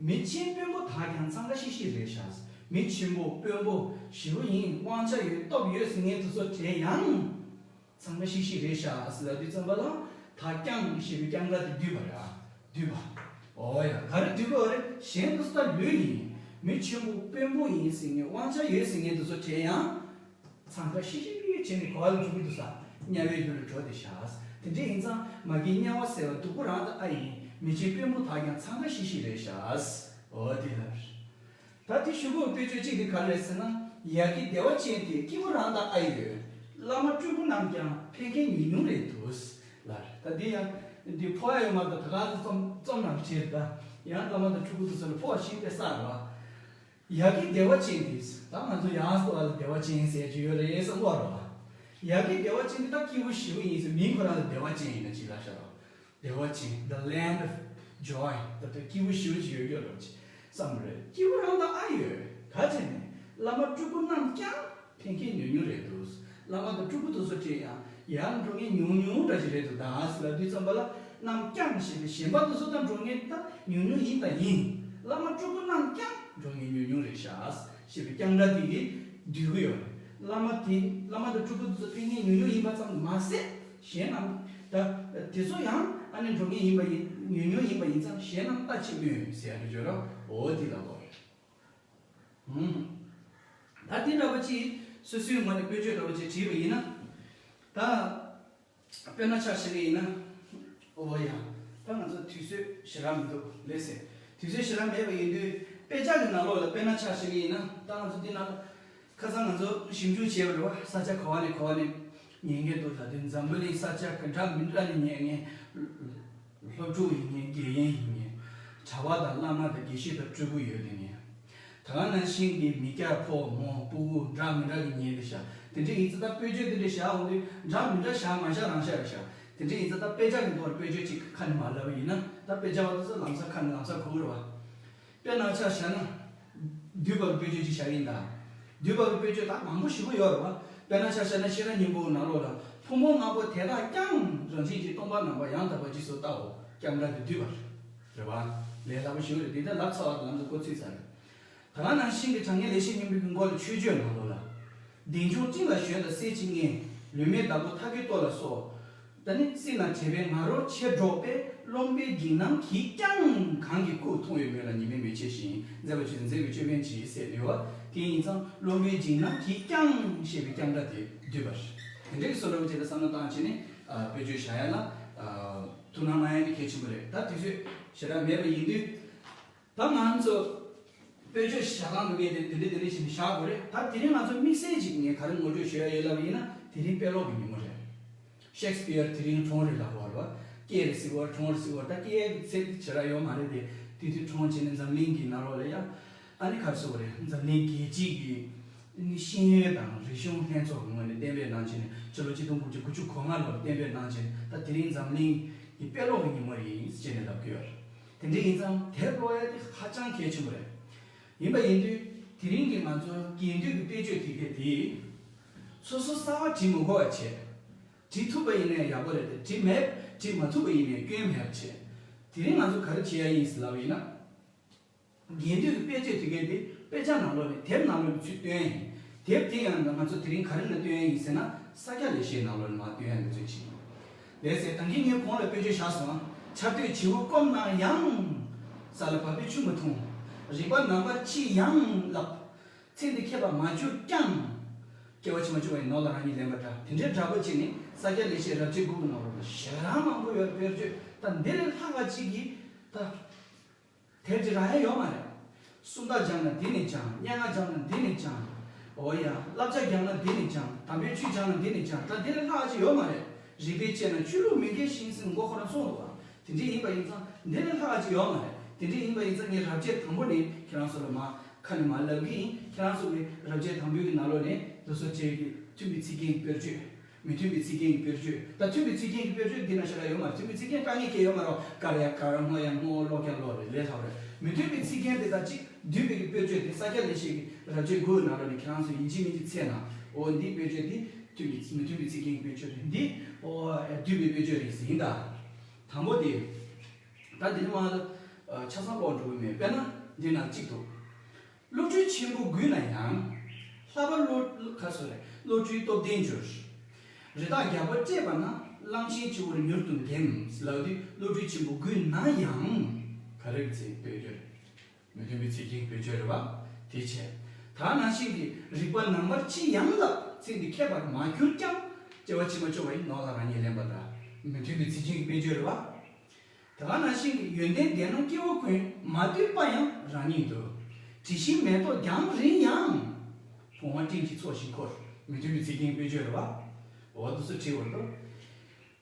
མི་ཆེན་དཔོན་པོ་དག་ཀྱང་འཚང་ཁ་ཤིག་ཤིག་རེད་ཤག་མི་ཆེན་པོ་དཔོན་པོ་ཞེ་པོ་ཡིན། དབང་ཆ་ཡོད། སྟོབས་ཡོད་ཟེར་མཁན་དེ་ཚོ་གྲས་ཡང་འཚང་ཁ་ཤིག་ཤིག་རེད་ཤག་ཟེར་ལབ་དུས་ཙམ་པ་ལ། དག་ཀྱང་ཞེས་པའི་ཀྱང་སྒྲ་དེ་འདུས་པ་རེད། འདུས་པ། ཨོ་ཡ། ག་རེ་འདུས་པ་རེད། གཞན་དེ་ཚོ་ད་ལོས་ཡིན། མི་ཆེན་པོ་དཔོན་པོ་ཡིན་ཟེར་མཁན། དབང་ཆ་ཡོད་ཟེར་མཁན་དེ་ཚོ་གྲས་ཡང་འཚང་ཁ་ཤིག་ཤིག་བྱས་ནས་ག་བ་ལ་འགྲོ་གི་འདུག་ས། དམྱལ་བའི་ཡུལ་ལ་འགྲོ་བསྡད་ཤག་དེ་འདྲ་ཡིན་ཙང་མ་གི་དམྱལ་བ་ཟེར་བ་སྡུག་པོ་རང་དང་ཨ་ཡིན། མི་ཆེན་དཔོན་པོ་དག་ཀྱང་འཚང་ཁ་ཤིག་ཤིག་རེད་ཤག་འོ་དེ་ལ། ད་དེ་ཞུ་དགོས་དཔེ་བརྗོད་གཅིག་དེ་ག་རེ་རེད་ཟེར་ན། ཡ་གི་བདེ་བ་ཅན་དེ་སྐྱིད་པོ་རང་དང་ཨ་ཡོད། བླ་མ་སྤྲུལ་སྐུ་རྣམས་ཀྱང་ཕན་མཁན་ཉུང་ཉུང་རེད་འདུག་ལ། ད་འདི་ཡང་འདི་ཕོ་ཡ་ཡོད་མ་གཏོགས་ད་ག་ཚོད་རྩོམ་རྩོམ་རྣམས་བྲིས་ད། ཡང་བླ་མ་དང་སྤྲུལ་སྐུ་དེ་ཚོ་ལ་ཕོ་བ་ཤིང་པའི་ས་རེད་བ། ཡ་གི་བདེ་བ་ཅན་དེ། ད་ང་ཚོ་ཡ་སོ་བ་ལ་བདེ་བ་ཅན་ཟེར་གྱི་ཡོད་རེད་བསམ་གྱི་ཡོད་རེད་བ། ཡ་གི་བདེ་བ་ཅན་དེ་ད་སྐྱིད་པོ་ཞེ་པོ་ཡིན་ཟེར། མིང་ཁོ་རང་ལ་བདེ་བ་ཅན་ཡིན་ན་ཅིག་ལབ་ཤག་རོགས། བདེ་བ་ཅན། The land of joy. ད་ལྟ་སྐྱིད་པོ་ཞེ་པོ་ཅིག་ཡོད་རྒྱུ་རེད་བསམ་རེད། སྐྱིད་པོ་རང་དང་ཨ་ཡོད། ག་ཅི་ནས། བླ་མ་སྤྲུལ་སྐུ་རྣམས་ཀྱང་ཕན་མཁན་ཉུང་ཉུང་རེད་འདུག་བླ་མ་དང་སྤྲུལ་སྐུ་དེ་ཚོ་གྲས་ཡང་ཡར་འགྲོ་མཁན་ཉུང་ཉུང་འདྲ་ཞིག་རེད་འདུག་ད་ཟེར་ལབ་དུས་ཙམ་པ་ལ། རྣམས་ཀྱང་ཞེས་པའི་གཞན་པ་དེ་ཚོ་དང་འགྲོ་མཁན་ད་ཉུང་ཉུང་ཡིན་དང་ཡིན། བླ་མ་སྤྲུལ་སྐུ་རྣམས་ཀྱང་འགྲོ་མཁན་ཉུང་ཉུང་རེད་ཤག་ཞེས་པའི་ཀྱང་སྒྲ་དེ་གིས་བསྡུས་ཀྱི་ཡོད་རེད། བླ་མ་དེ། བླ་མ་དང་སྤྲུལ་སྐུ་དེ་ཚོ་ཕན་མཁན་ཉུང་ཉུང་ཡིན་པ་ཙམ་མ་ཟད། གཞན་རྣམས་ད་དེ་ཚོ་ཡང་ཨ་ནི་འགྲོ་མཁན་ཡིན་པ་ཡིན། ཉུང་ཉུང་ཡིན་པ་ཡིན་ཙང་གཞན་རྣམས་ལྟ་ཅི་སྨོས་ཟེར་ཡ་འདྲ་བརྗོད་རོགས། འོ་དེ་ལ་གོ། ཧུམ། ད་དེ་འདྲ་བ་ཅིག་སོ་སོའི་ངོས་ནས་དཔེ་བརྗོད་འདྲ་བ་ཅིག་བྲིས་པ་ཡིན་ན། ད་དཔེར་ན་ཆ་བཞག་གི་ཡིན་ན། ཨོ་ཡ། ད་ང་ཚོ་དུས་ཚོད་ཞེ་དྲག་མི་འདུག་ལགས་སེ། དུས་ཚོད་ཞེ་དྲག་མེད་པ་ཡིན་དུས་དཔེ་ཆ་གི་ནང་ལོགས་ལ་དཔེར་ན་ཆ་བཞག་གི་ཡིན་ན། ད་ང་ཚོ་འདི་ནང་ལ་ཁ་སང་ང་ཚོ་ཞིབ་འཇུག་བྱས་པ་རེད་བ། ས་ཆ་ག་བ་ནས་ག་བ་ནས་ཉན་མཁན་འདུག་ད་དུང་འཛམ་བུ་གླིང་ས་ཆ་ག་འདྲ་མི་འདྲ་ནས་ཉན་མཁན། སློབ་ཕྲུག་ཡིན་མཁན། དགེ་རྒན་ཡིན་མཁན། གྲྭ་པ་དང་བླ་མ་དང་དགེ་བཤེས་དང་སྤྲུལ་སྐུ་ཡོད་དེ་ནས། ད་ག་ནང་བཞིན་གྱི་མི་སྐྱ་ཕོ་མོ་སྤུ་གུ་འདྲ་མི་འདྲ་གི་ཉན་དེ་བཞག་དེ་འདྲ་ཡིན་ཙང་ད་དཔེ་བརྗོད་དེ་འདྲ་བཞག་འོང་དུས་འདྲ་མི་འདྲ་བཞག་མ་བཞག་རང་བཞག་རེད་བཞག་དེ་འདྲ་ཡིན་ཙང་ད་དཔེ་ཆ་གི་ཐོག་ལ་དཔེ་བརྗོད་ཅིག་ཁ་ནས་མ་ལབ་པ་ཡིན་ན། ད་དཔེ་ཆ་བ་དེ་ཚོ་ལམ་སང་ཁ་ནས་ལམ་སང་གོ་གི་རེད་བ། དཔེར་ན་ཆ་བཞག་ན། འདུས་པ་གི་དཔེ་བརྗོད་ཅིག་བཞག་ཡིན་ད། འདུས་པ་གི་དཔེ་བརྗོད་ད་མང་པོ་ཞེ་པོ་ཡོད་རེད་བ། དཔེར་ན་ཆ་བཞག་ན་ཤེས་རབ་སྙིང་པོའི་ནང་ལོགས་ལ། ཕུང་པོ་ལྔ་པོ་དེ་དག་ཀྱང་རང་བཞིན་གྱིས་སྟོང་པར་རྣམ་པར་ཡང་དག་པར་རྗེས་སུ་བལྟའོ། ཀྱང་སྒྲ་དེ་འདུས་པ་རེད་བ། ལས་སླ་པོ་ཞེ་པོ་རེད། དེ་ལྟར་ལབ་ཚར་བ་དང་ལམ་དུ་འགོ་ཚུགས་ཚར་རེད། ད་ག་ནང་བཞིན་གྱི་དྲང་ངེས་ལེགས་བཤད་སྙིང་པོའི་མགོ་ལ་མཆོད་བརྗོད་ནང་ལོགས་ལ། བདེ་འབྱུང་སྤྲིན་ལ་ཞོན་དང་གསལ་བྱེད་ལྔས། ལུས་མེད་བདག་པོ་མཐའ་བརྒྱད་ལྟོ་ལ་སོགས། ད་ནི་སྲིད་ན་དྲེགས་པའི་ང་རོ་ཆེར་སྒྲོགས་པས། རློན་པའི་འཇིགས་སྣང་གིས་ཀྱང་གང་གི་སྐུ། མཐོང་བའི་མོད་ལ་ཉི་མའི་མེ་ལྕེ་བཞིན། མཛེས་པ་ཆོས་ཅན་མཛེས་པའི་ཅོད་པན་གྱིས་ཟེར་ཡོད་པ་དེ་ཡིན་ཙང་རློན་པའི་འཇིགས་སྣང་གིས་ཀྱང་ཞེས་པའི་ཀྱང་སྒྲ་དེ་འདུས་པ་རེད། དེ་འདྲའི་བཟོ་འདྲ་བོ་བྱས་ཏེ་བསམ་བློ་བཏང་བྱས་ནས་དཔེ་བརྗོད་བཞག་ཡ་ལ་ཐུགས་སྣང་གནང་ཡ་དེ་གལ་ཆེན་པོ་རེད། ད་དུས་ཚོད་ཞེ་དྲག་མེད་པ་ཡིན་དུས། ད་ང་ཚོ་དཔེ་བརྗོད་བྱ་སྟངས་འདུག་གས་དེ་འདི་འདྲ་འདི་འདྲ་བྱས་ནས་བཞག་དགོས་རེད། ད་དེ་རིང་ང་ཚོ་དམིགས་བསལ་ཅིག་ངས་ག་རེ་ངོ་སྤྲོད་ཞུ་ཡ་ཡོད་ལབ་ཡིན་ན། དེ་རིང་དཔེ་ཀློག་གི་ཉིན་མོ་རེད། ཤེག་སི་པི་ཡར་དེ་རིང་གྲོངས་རེད་ལབ་པ་རེད་བ། སྐྱེས་རེད་ཟེར་བ་རེད། གྲོངས་རེད་ཟེར་བ་རེད། ད་སྐྱེས་ཡག་གི་ཚད་དེ་བྱེད་ར་ཡོད་མ་རེད་དེ། དེ་དུས་གྲོངས་བྱས་ནས་འཛམ་གླིང་གི་ནང་ལོགས་ལ་ཡ། ཨ་ནི་ག་རེ་ཟེར་དགོས་རེད། འཛམ་གླིང་རྒྱལ་སྤྱི་གི་ཨ་ནི་ཤེས་ཡོན་དང་རིག་གཞུང་ལྷན་ཚོགས་ཀྱི་ངོས་ནས་གཏན་འབེབས་གནང་བྱས་ནས་ཕྱི་ལོ་ཆིག་སྟོང་དགུ་བརྒྱ་དགུ་བཅུ་གོ་ལྔ་ལོར་གཏན་འབེབས་གནང་བྱས་ནས། ད་དེ་རིང་འཛམ་གླིང་གི་དཔེ་ཀློག་གི་ཉིན་མོ་རེད་ཟེར་ནས་ལབ་ཀྱི་ཡོད་རེད། དེ་འདྲ་ཡིན་ཙང་དེབ་ཀློག་ཡ་དེ་ཧ་ཅང་གལ་ཆེན་པོ་རེད། ཡིན་པ་ཡིན་དུས་དེ་རིང་གི་ང་ཚོ་རྒན་དུས་ཀྱི་དཔེ་བརྗོད་དེ་གས་དེ། སོ་སོ་གསར་པ་བྲིས་མི་དགོས་པ་བྱས། བྲིས་ཐུབ་པ་ཡིན་ན་ཡག་པོ་རེད་དེ། བྲིས་མེད་བྲིས་མ་ཐུབ་པ་ཡིན་ནའི་སྐྱོན་མེད་པ་བྱས། དེ་རིང་ང་ཚོ་ག་རེ་བྱེད་ཡ་ཡིན་ཟེར་ལབ་པ་ཡིན་ན། རྒན་དུས་ཀྱི་དཔེ་བརྗོད་དེ་གས་དེ་དཔེ་ཆ་ནང་ལོགས་ནས་དེབ་ནང་ལོགས་ནས་ཚུར་བཏོན་ཡ་ཡིན། དེབ་དེ་ཡང་ང་ཚོ་དེ་རིང་ག་རེ་ནས་བཏོན་ཡ་ཡིན་ཟེར་ན། ས་སྐྱ་ལེགས་བཤད་ནང་ལོགས་ནས་མར་བཏོན་ཡ་འདི་ཚོ་བྱེད་ཀྱི་ཡིན། ལགས་སེ། ད་གིན་ངས་གོང་ལ་དཔེ་བརྗོད་བཞག་སོང་། ཆར་སྡོད་བྱེའུ་སྐོམ་ན་ཡང་། ས་ལ་བབས་པས་ཆུ་མི་འཐུང་། རིག་པ་རྣམ་པར་ཕྱིས་ཡང་ལབ། ཚེ་འདི་ཁྱད་པར་མ་གྱུར་ཀྱང་། སྐྱེ་བ་ཕྱི་མ་བཅུ་བ་ཡི་ནོར་ལ་རང་ཉིད་ལེན་པ་འདྲ། དེ་འདྲའི་འདྲ་པོ་བྱས་ནས་ས་སྐྱ་ལེགས་བཤད་རབ་བྱེད་དགུ་གི་ནང་ལོགས་ལ་ཞེ་དྲག་མང་པོ་ཡོད། དཔེར་བརྗོད་ད་འདི་ལས་ལྷག་པ་ཅིག་གིས་ད་དེབ་ཅིག་རག་ཡ་ཡོད་མ་རེད། སུམ་རྟགས་སྦྱངས་ན་འདི་ནས་སྦྱངས། སྙན་ངག་སྦྱངས་ན་འདི་ནས་སྦྱངས། འོ་ཡ། བསླབ་བྱ་སྦྱངས་ན་འདི་ནས་སྦྱངས། དམ་པའི་ཆོས་སྦྱངས་ན་འདི་ནས་སྦྱངས། ད་འདི་ལས་ལྷག་ཅིག་ཡོད་མ་རེད། རིགས་པས་དཔྱད་ན་ཆོས་ལུགས་མི་འགལ་ཞིང་ཟེར་མགོ་ཁོ་རང་སོང་འདུག་ག། དེ་འདྲ་ཡིན་པ་ཡིན་ཙང་འདི་ལས་ལྷག་ཅིག་ཡོད་མ་རེད། དེ་འདྲ་ཡིན་པ་ཡིན་ཙང་ངས་རབ་བྱེད་དང་པོ་ནས་ཁྱེད་རང་ཚོ་ལ་མར་ཁ་ནས་མར་ལབ་གི་ཡིན། ཁྱེད་རང་ཚོ་གིས་རབ་བྱེད་དང་པོའི་གི་ནང་ལོགས་ནས་འདི་ཚོ་བྱས་ཀྱི་མཐུན་པའི་ཚིག་རྒྱན་གྱི་དཔེར་བརྗོད། མི་མཐུན་པའི་ཚིག་རྒྱན་གྱི་དཔེར་བརྗོད། ད་མཐུན་པའི་ཚིག་རྒྱན་གྱི་དཔེར་བརྗོད་འདི་ན་ཞེ་དྲག་ཡོད་མ་རེད། མཐུན་པའི་ཚིག་རྒྱན་དཀའ་ངལ་གང་ཡང་ཡོད་མ་རེད། དཀར་ཡ་དཀར། སྔོ་ཡ་སྔོ། ཀློག་ཡ་ཀློག་རེད། ལས་སླ་པོ་རེད། མི་མཐུན་པའི་ཚིག་རྒྱན་དེ་དག་ཅིག་བསྡུས་པའི་གི་དཔེར་བརྗོད་དེ་ས་སྐྱ་ལེགས་བཤད་ཀྱི་རབ་བྱེད་དགུ་ནང་ལོགས་ནས་ཁྱེད་རང་ཚོ་ཡིན་གཅིག་མིན་གཅིག་འཚོལ་ན། འོ་འདིའི་དཔེར་བརྗོད་འདི་མཐུན་པའི། མི་མཐུན་པའི་ཚིག་རྒྱན་གྱི་དཔེར་བརྗོད་རེད། འདི་འོ་བསྡུས་པའི་དཔེར་བརྗོད་རེད་ཟེར་ཡིན་ད། དང་པོ་དེ། ད་འདི་ནས་མར་ལ་ཆ་ཚང་ཀློག་འགྲོ་གི་མེད། དཔེར་ན་འདི་ན་གཅིག་འདུག། བློ་གྲོས་ཆེན་པོ་རྒུད་ན་ཡང་། ལྷག་པར་བློ། ཁ་སོ་རེད། བློ་གྲོས་སྟོབས་ལྡན་འགྱུར། རི་དྭགས་རྒྱལ་པོ་བསྐྲད་པ་ན། གླང་ཆེན་སྤྱི་བོར་མྱུར་དུ་འགེམས། ལབ་དུས་བློ་གྲོས་ཆེན་པོ་རྒུད་ན་ཡང་། ག་རེ་ཚིག་དཔེར་བརྗོད་རེད། མི་མཐུན་པའི་ཚིག་རྒྱན་དཔེར་བརྗོད་རེད་བ། དེ་བྱས། ད་ནང་བཞིན་གྱི་རིག་པ་རྣམ་པར་ཕྱིས་ཡང་ལབ། ཚེ་འདི་ཁྱད་པར་མ་གྱུར་ཀྱང་། སྐྱེ་བ་ཕྱི་མ་བཅུ་བ་ཡི་ནོར་ལ་རང་ཉིད་ལེན་པ་འདྲ། མི་མཐུན་པའི་ཚིག་རྒྱན་གྱི་དཔེར་བརྗོད་རེད་བ། ད་ག་ནང་བཞིན་གྱི་ཡོན་ཏན་ལྡན་ན་སྐྱེ་བོ་ཀུན། མ་བསྡུས་པ་ཡང་རང་ཉིད་དུ། དྲི་ཞིམ་མེ་ཏོག་རྒྱང་རིང་ཡང་། བུང་བ་སྤྲིན་གྱི་ཚོགས་བཞིན་འཁོར། མི་མཐུན་པའི་ཚིག་རྒྱན་དཔེར་བརྗོད་རེད་བ། འོ་འདི་ཚོ་བྲིས་པར་འདུག།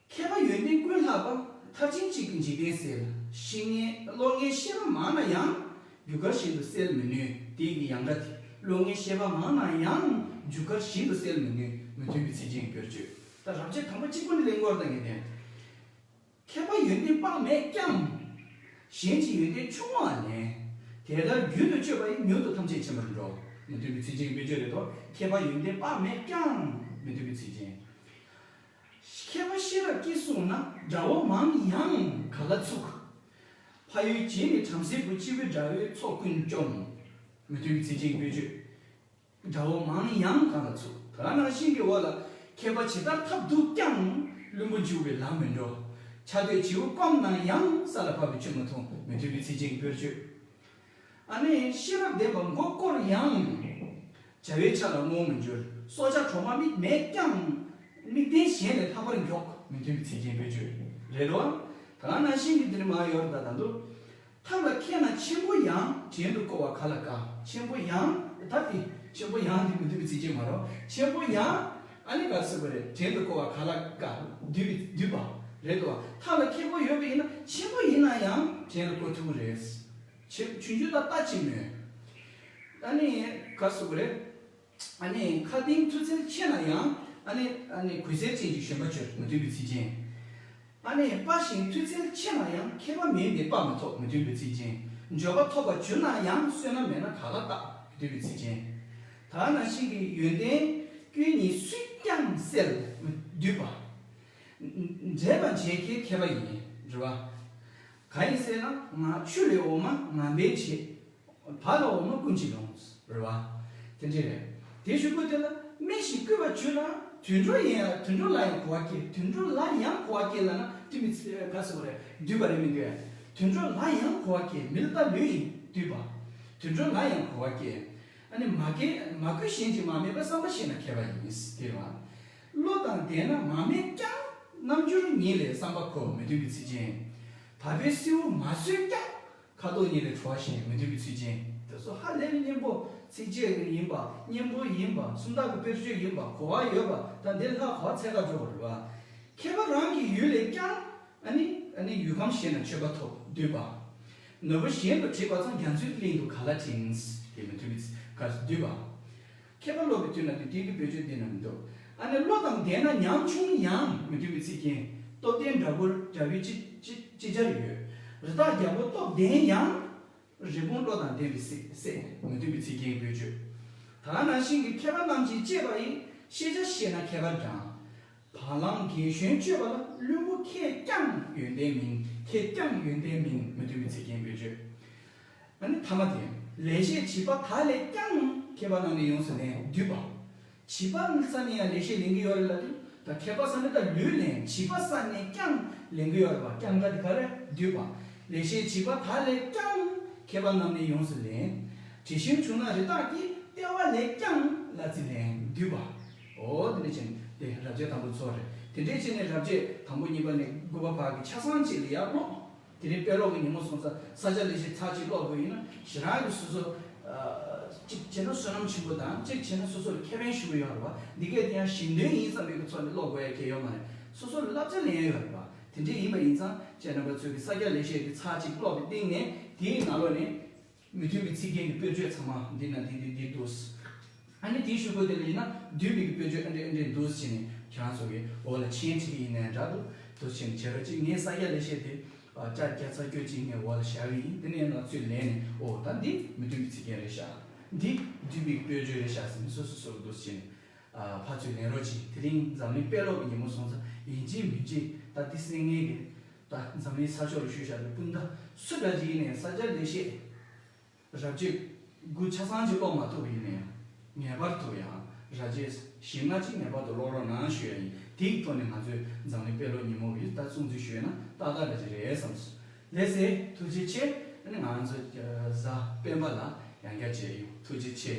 མཁས་པ་ཡོན་ཏན་ཀུན་ལྷག་པ། མཐར་ཕྱིན་གཅིག་གིས་འཇིག་རྟེན་གསལ། ཤེས་ངེས་བློ་ངན་ཤེས་པ་མང་ན་ཡང་། རྒྱུ་སྐར་བཞིན་དུ་གསལ་མི་ནུས། དེ་གི་ཡང་སྒྲ་དེ། བློ་ངན་ཤེས་པ་མང་ན་ཡང་། རྒྱུ་སྐར་བཞིན་དུ་གསལ་མི་ནུས། མི་མཐུན་པའི་ཚིག་རྒྱན་དཔེར་བརྗོད། ད་རབ་བྱེད་དང་པོ་གཅིག་པོ་ནི་གླེང་སྐོར་དང་ངེས་དོན། མཁས་པ་ཡོན་ཏན་དཔག་མེད་ཀྱང་། གཞན་གྱི་ཡོན་ཏན་ཆུང་བ་ལས། དེ་ལྟར་རྒྱུན་དུ་སྤྱོད་པ་ཡིས། མྱུར་དུ་ཐམས་ཅད་མཁྱེན་པར་འགྲོ། མི་མཐུན་པའི་ཚིག་རྒྱན་དཔེར་བརྗོད་རེད་དོ། མཁས་པ་ཡོན་ཏན་དཔག་མེད་ཀྱང་། མི་མཐུན་པའི་ཚིག་རྒྱན། མཁས་པ་ཤེས་རབ་ཀྱིས་གསུངས་ན། དགྲ་བོ་མང་ཡང་ག་ལ་ཚུགས། ཕ་ཡུལ་བྱེས་ནི་བྲམ་ཟེའི་བུ། སྤྱི་བོའི་དགྲ་བོའི་ཚོགས་ཀུན་བཅོམ། མི་མཐུན་པའི་ཚིག་རྒྱན་དཔེར་བརྗོད། དགྲ་བོ་མང་ཡང་ག་ལ་ཚུགས། ད་ག་ནང་བཞིན་གྱི་འོག་ལ། མཁས་པ་ཇི་ལྟར་ཐབས་རྡུགས་ཀྱང་། བླུན་པོ་འཇུག་པའི་ལམ་མི་འགྲོ། ཆར་སྡོད་བྱེའུ་སྐོམ་ན་ཡང་། ས་ལ་བབས་པས་ཆུ་མི་འཐུང་། མི་མཐུན་པའི་ཚིག་རྒྱན་དཔེར་བརྗོད། ཨ་ནི་ཤེས་རབ་ལྡན་པ་མགོ་བསྐོར་ཡང་། བྱ་བའི་ཆ་ལ་རྔོ་མི་འགྱུར། སྲོག་ཆགས་གྲོག་མ་མིག་མེད་ཀྱང་། མིག་ལྡན་གཞན་ལས་ལྷག་པར་མགྱོགས། མི་མཐུན་པའི་ཚིག་རྒྱན་དཔེར་བརྗོད་རེད་དོ། ད་ག་ནང་བཞིན་གྱི་འདིར་མ་ཡོར་ད་ད་འདུག། ཐབས་ལ་མཁས་ན་ཆེན་པོ་ཡང་། བྲན་དུ་བཀོལ་བ་ག་ལ་དཀའ། ཆེན་པོ་ཡང་། ད་དེ་ཆེན་པོ་ཡང་དེ་མི་མཐུན་པའི་ཚིག་རྒྱན་མ་རེད། ཆེན་པོ་ཡང་ཨ་ནི་ག་ཟེར་བ་རེད། བྲན་དུ་བཀོལ་བ་ག་ལ་དཀའ། བསྡུས་པའི་བསྡུས་པ་རེད་དོ། ཐབས་ལ་མཁས་པོ་ཡོད་པ་ཡིན་ན་ཆེན་པོ་ཡིན་ན་ཡང་བྲན་དུ་བཀོལ་ཐུབ་ཀྱི་རེད། ཆེ་ཆུང་ཆུང་ལ་ལྟ་ཅི་སྨོས། ཨ་ནི་ག་ཟེར་བ་རེད། ཨ་ནི་མཁའ་ལྡིང་མཐུ་རྩལ་ཆེ་ན་ཡང་། ཨ་ནི་ཨ་ནི་གོས་གཟེར་ཅན་གྱི་གཞོན་པ་གྱུར། མི་མཐུན་པའི་ཚིག་རྒྱན། ཨ་ནི་དཔའ་ཞིང་མཐུ་རྩལ་ཆེ་ན་ཡང་། མཁས་པ་མིན་པས་དཔའ་མི་ཐོབ། མི་མཐུན་པའི་ཚིག་རྒྱན། འབྱོར་པ་ཐོབ་པར་གྱུར་ན་ཡང་། བསོད་ནམས་མེད་ན་ག་ལ་བཏགས། མི་མཐུན་པའི་ཚིག་རྒྱན། ད་ནང་བཞིན་གྱི་ཡོན་ཏན་ཀུན་ཉིད་སུས་ཀྱང་གསལ། བསྡུས་པ། འདྲེས་པ་འབྱེད་མཁས་མཁས་པ་ཡིན། རེད་བ། གང་ཡིན་ཟེར་ན། ང་ཆུ་ལས་འོ་མ་ངང་པས་བྱེད། བ་ལ་འོ་མ་ཀུན་གྱིས་ལོངས། རེད་བ། དེ་འདྲ་རེད། དེ་གཞུག་གུ་དེ་ལ་སྨྲས་ཤིང་བསྐུལ་བར་གྱུར་ན། དུད་འགྲོ་ཡིན་ཡང་དུད་འགྲོ་ལ་ཡང་གོ་བ་སྐྱེ། དུད་འགྲོ་ལ་ཡང་གོ་བ་སྐྱེ་ལབ་ན་དེ་མི་ཚེ་ག་ཟེར་བ་རེད། བསྡུས་པ་རེད་མི་འདུག། དུད་འགྲོ་ལ་ཡང་གོ་བ་སྐྱེ། མི་ལ་ད་ལུས་ཡིན་བསྡུས་པ། དུད་འགྲོ་ལ་ཡང་གོ་བ་སྐྱེ། ཨ་ནི་མ་སྐྱེ་མ་བསྐུལ་གཞན་གྱིས་མ་སྨྲས་པ། བསམ་པ་ཤེས་ན་མཁས་པ་ཡིན། དེ་རེད་བ། བློ་དང་ལྡན་ན་མ་སྨྲས་ཀྱང་། རྣམ་འགྱུར་ཉིད་ལས་བསམ་པ་གོ། མི་མཐུན་པའི་ཚིག་རྒྱན། བ་སྤུའི་སེའུ་མ་ཟོས་ཀྱང་། ཁ་དོག་ཉིད་ལས་བྲོ་བ་ཞན། མི་མཐུན་པའི་ཚིག་རྒྱན། དེ་ཚོ་ཧ་ལས་པའི་སྙན་པོ། ཚིགས་བཅད་ཡིན་པ། སྙན་པོ་ཡིན་པ། སུམ་རྟགས་ཀྱི་དཔེར་བརྗོད་ཡིན་པ། གོ་བ་ཡོད་པ། ད་འདི་ལྷག་གོ་བ་འཚོལ་ག་འགྲོ་དགོས་རེད་བ། མཁས་པ་རང་གི་ཡུལ་ལས་ཀྱང་། ཨ་ནི་ཨ་ནི་ཡུལ་ཁམས་གཞན་ན་ཆོད་པ་ཐོབ། བསྡུས་པ། ནོར་བུ་གཞན་དུ་བྲིས་པ་ཙམ། རྒྱ་མཚོའི་གླིང་དུ་ག་ལ་བྲིན། དེ་མི་མཐུན་པའི་ཚིག་ག་བསྡུས་པ། མཁས་པ་སློབ་པའི་དུས་ན་དེ་དུས་ཀྱི་བེད་སྤྱོད་འདི་ན་མི་འདུག་ཨ་ནི་བློ་དང་ལྡན་ན་ཉམ་ཆུང་ཡང་མི་མཐུན་པའི་ཚིག་རྐྱེན། སྟོབས་ལྡན་དགྲ་བོར་དགྲ་བོའི་ཅི་ཅི་ཅི་བྱར་ཡོད། རི་དྭགས་རྒྱལ་པོ་སྟོབས་ལྡན་ཡང་། རི་བོང་བློ་དང་ལྡན་པའི་སྲས་སྲས་མི་མཐུན་པའི་ཚིག་རྐྱེན་བེད་སྤྱོད། ད་ག་ནང་བཞིན་གྱི་མཁས་པ་རྣམས་ཀྱིས་གཅེས་པ་ཡི། ཤེས་བྱ་ཤེས་ན་མཁས་པར་གྲང་། བ་ལང་རྒན་གཞོན་སྤྱོད་པ་ལ། བླུན་པོ་ཁས་ཀྱང་ཡོན་ཏན་མིན། ཁས་ཀྱང་ཡོན་ཏན་མིན་མི་མཐུན་པའི་ཚིག་རྐྱེན་བེད་སྤྱོད། ཨ་ནི་ཐ་མ་དེ། ལེགས་བཤད་བྱིས་པ་དག་ལས་ཀྱང་། མཁས་པ་རྣམས་ནི་ཡོངས་སུ་ལེན། བསྡུས་པ། བྱིས་པ་ས་ནས་ཡང་ལེགས་བཤད་ལེན་གྱི་ཡོད་རེད་ལབ་དུས། ད་མཁས་པ་ས་ནས་ད་ལོས་ལེན། བྱིས་པ་ས་ནས་ཀྱང་ལེན་གྱི་ཡོད་རེད་པ། ཀྱང་ད་དེ་ག་རེ་བསྡུས་པ། ལེགས་བཤད་བྱིས་པ་དག་ལས་ཀྱང་། མཁས་པ་རྣམས་ནི་ཡོངས་སུ་ལེན། དྲི་ཞིམ་བྱུང་ན་རི་དྭགས་ཀྱི། ལྟེ་བ་ལས་ཀྱང་ལ་རྩི་ལེན། བསྡུས་པ། འོ་དེ་འདྲ་བྱས་ནས་དེ་རབ་བྱེད་དང་པོ་ཚོ་རེད། དེ་འདྲ་བྱས་ནས་རབ་བྱེད་དང་པོ་གཉིས་པ་ནས་དགུ་པ་བར་གྱི་ཆ་ཚང་གཅིག་ལ་ཡར་ཀློག་དེ་རིང་དཔེ་ཀློག་གི་ཉིན་མོ་སོང་ཙང་ས་སྐྱ་ལེགས་བཤད་ཚར་གཅིག་ཀློག་དགོས་ཡིན་ན་ཞེ་དྲག་གི་སོ་སོ། གཅིག་བྱས་ན་བསོད་ནམས་ཆེན་པོ་དང་གཅིག་བྱས་ན་སོ་སོར་ཁེ་ཕན་ཞུ་གི་ཡོད་རེད་པ། འདི་གས་དེ་ཡང་ཞིང་དོན་ཡིན་བསམ་པའི་ཚོགས་ནས་ཀློག་དགོས་ཡ་གལ་ཡོད་མ་རེད། སོ་སོར་བསླབ་བྱ་ལེན་ཡ་ཡོད་རེད་པ། དེ་འདྲས་ཡིན་པ་ཡིན་ཙང་ཁྱེད་རྣམ་པ་ཚོས་ཀྱི་ས་སྐྱ་ལེགས་བཤད་དེ་ཚར་གཅིག་ཀློག་པའི་སྟེང་ནས་དེའི་ནང་ལོགས་ནས་མི་མཐུན་པའི་ཚིག་རྐྱེན་གྱི་དཔེར་བརྗོད་ཚང་མ་འདི་ན་འདི་འདི་འདི་འདུག་ཨ་ནི་དེའི་གཞུག་གུ་དེ་ལ་ཡིན་ན་བསྡུས་པའི་དཔེར་བརྗོད་ཨ་འདྲས་ཨ་འདྲས་འདུག་ཟེར་ནས་ཁྱེད་རང་ཚོ་གི་འོག་ལ་མཆན་བྲིས་ཀྱི་ཡིན་ནའི་འདྲ་འདུག་འདུག་ཟེར་ནས་བྱས་རོགས་གཅིག་ངས་ས་སྐྱ་ལེགས་བཤད་དེ་ཨ་ལྕགས་བརྒྱ་རྩ་བརྒྱད་ཅིག་ངས་འོག་ལ་བཞག་གི་ཡིན། དེ་ནས་ང་ཚོས་ལན་ནས་ཨོ་ད་འདི་མི་མཐུན་པའི་ཚིག་རྐྱེན་རེད་ཤག་འདི་བསྡུས་པའི་དཔེར་བརྗོད་རེད་ཤག་ཟེར་ནས་སོ་སོ་སོ་འདུག་ཟེར་ནས་ཨ་ཕར་ཚུར་ལན་རོགས་གྱིས། དེ་རིང་འཛམ་གླིང་དཔེ་ཀློག་གི་ཉིན་མོ་སོང་ཙང་ཡིན་གཅིག་མིན་གཅིག་ད་འདི་གསན་མཁན་གྱི་ད་འཛམ་གླིང་ས་ཕྱོགས་ལ་བཞུགས་བཞག་པའི་སྤུན་ཟླ་སུ་འདྲ་ཅིག་ཡིན་ནའི་ས་སྐྱ་ལེགས་བཤད་རབ་བྱེད་དགུ་ཆ་ཚང་ཅིག་ཀློག་མ་ཐུབ་པ་ཡིན་ན་ཡང་ངེས་པར་དུ་ཡང་རབ་བྱེད་བཞི་ལྔ་ཅིག་ངེས་པར་དུ་ཀློག་རོགས་གནང་ཞུ་ཡ་ཡིན། དེའི་ཐོག་ནས་ང་ཚོས་འཛམ་གླིང་དཔེ་ཀློག་ཉིན་མོ་གི་ད་སྲུང་བརྩི་ཞུས་ན་ཏག་ཏག་འདྲ་ཅིག་རེད་བསམས་སོང་། ལགས་སེ་ཐུགས་རྗེ་ཆེ། ཨ་ནི་ང་ཚོ་གཟའ་སྤེན་པ་ལ་ཡང་བསྐྱར་མཇལ་ཡོང་། ཐུགས་རྗེ་ཆེ།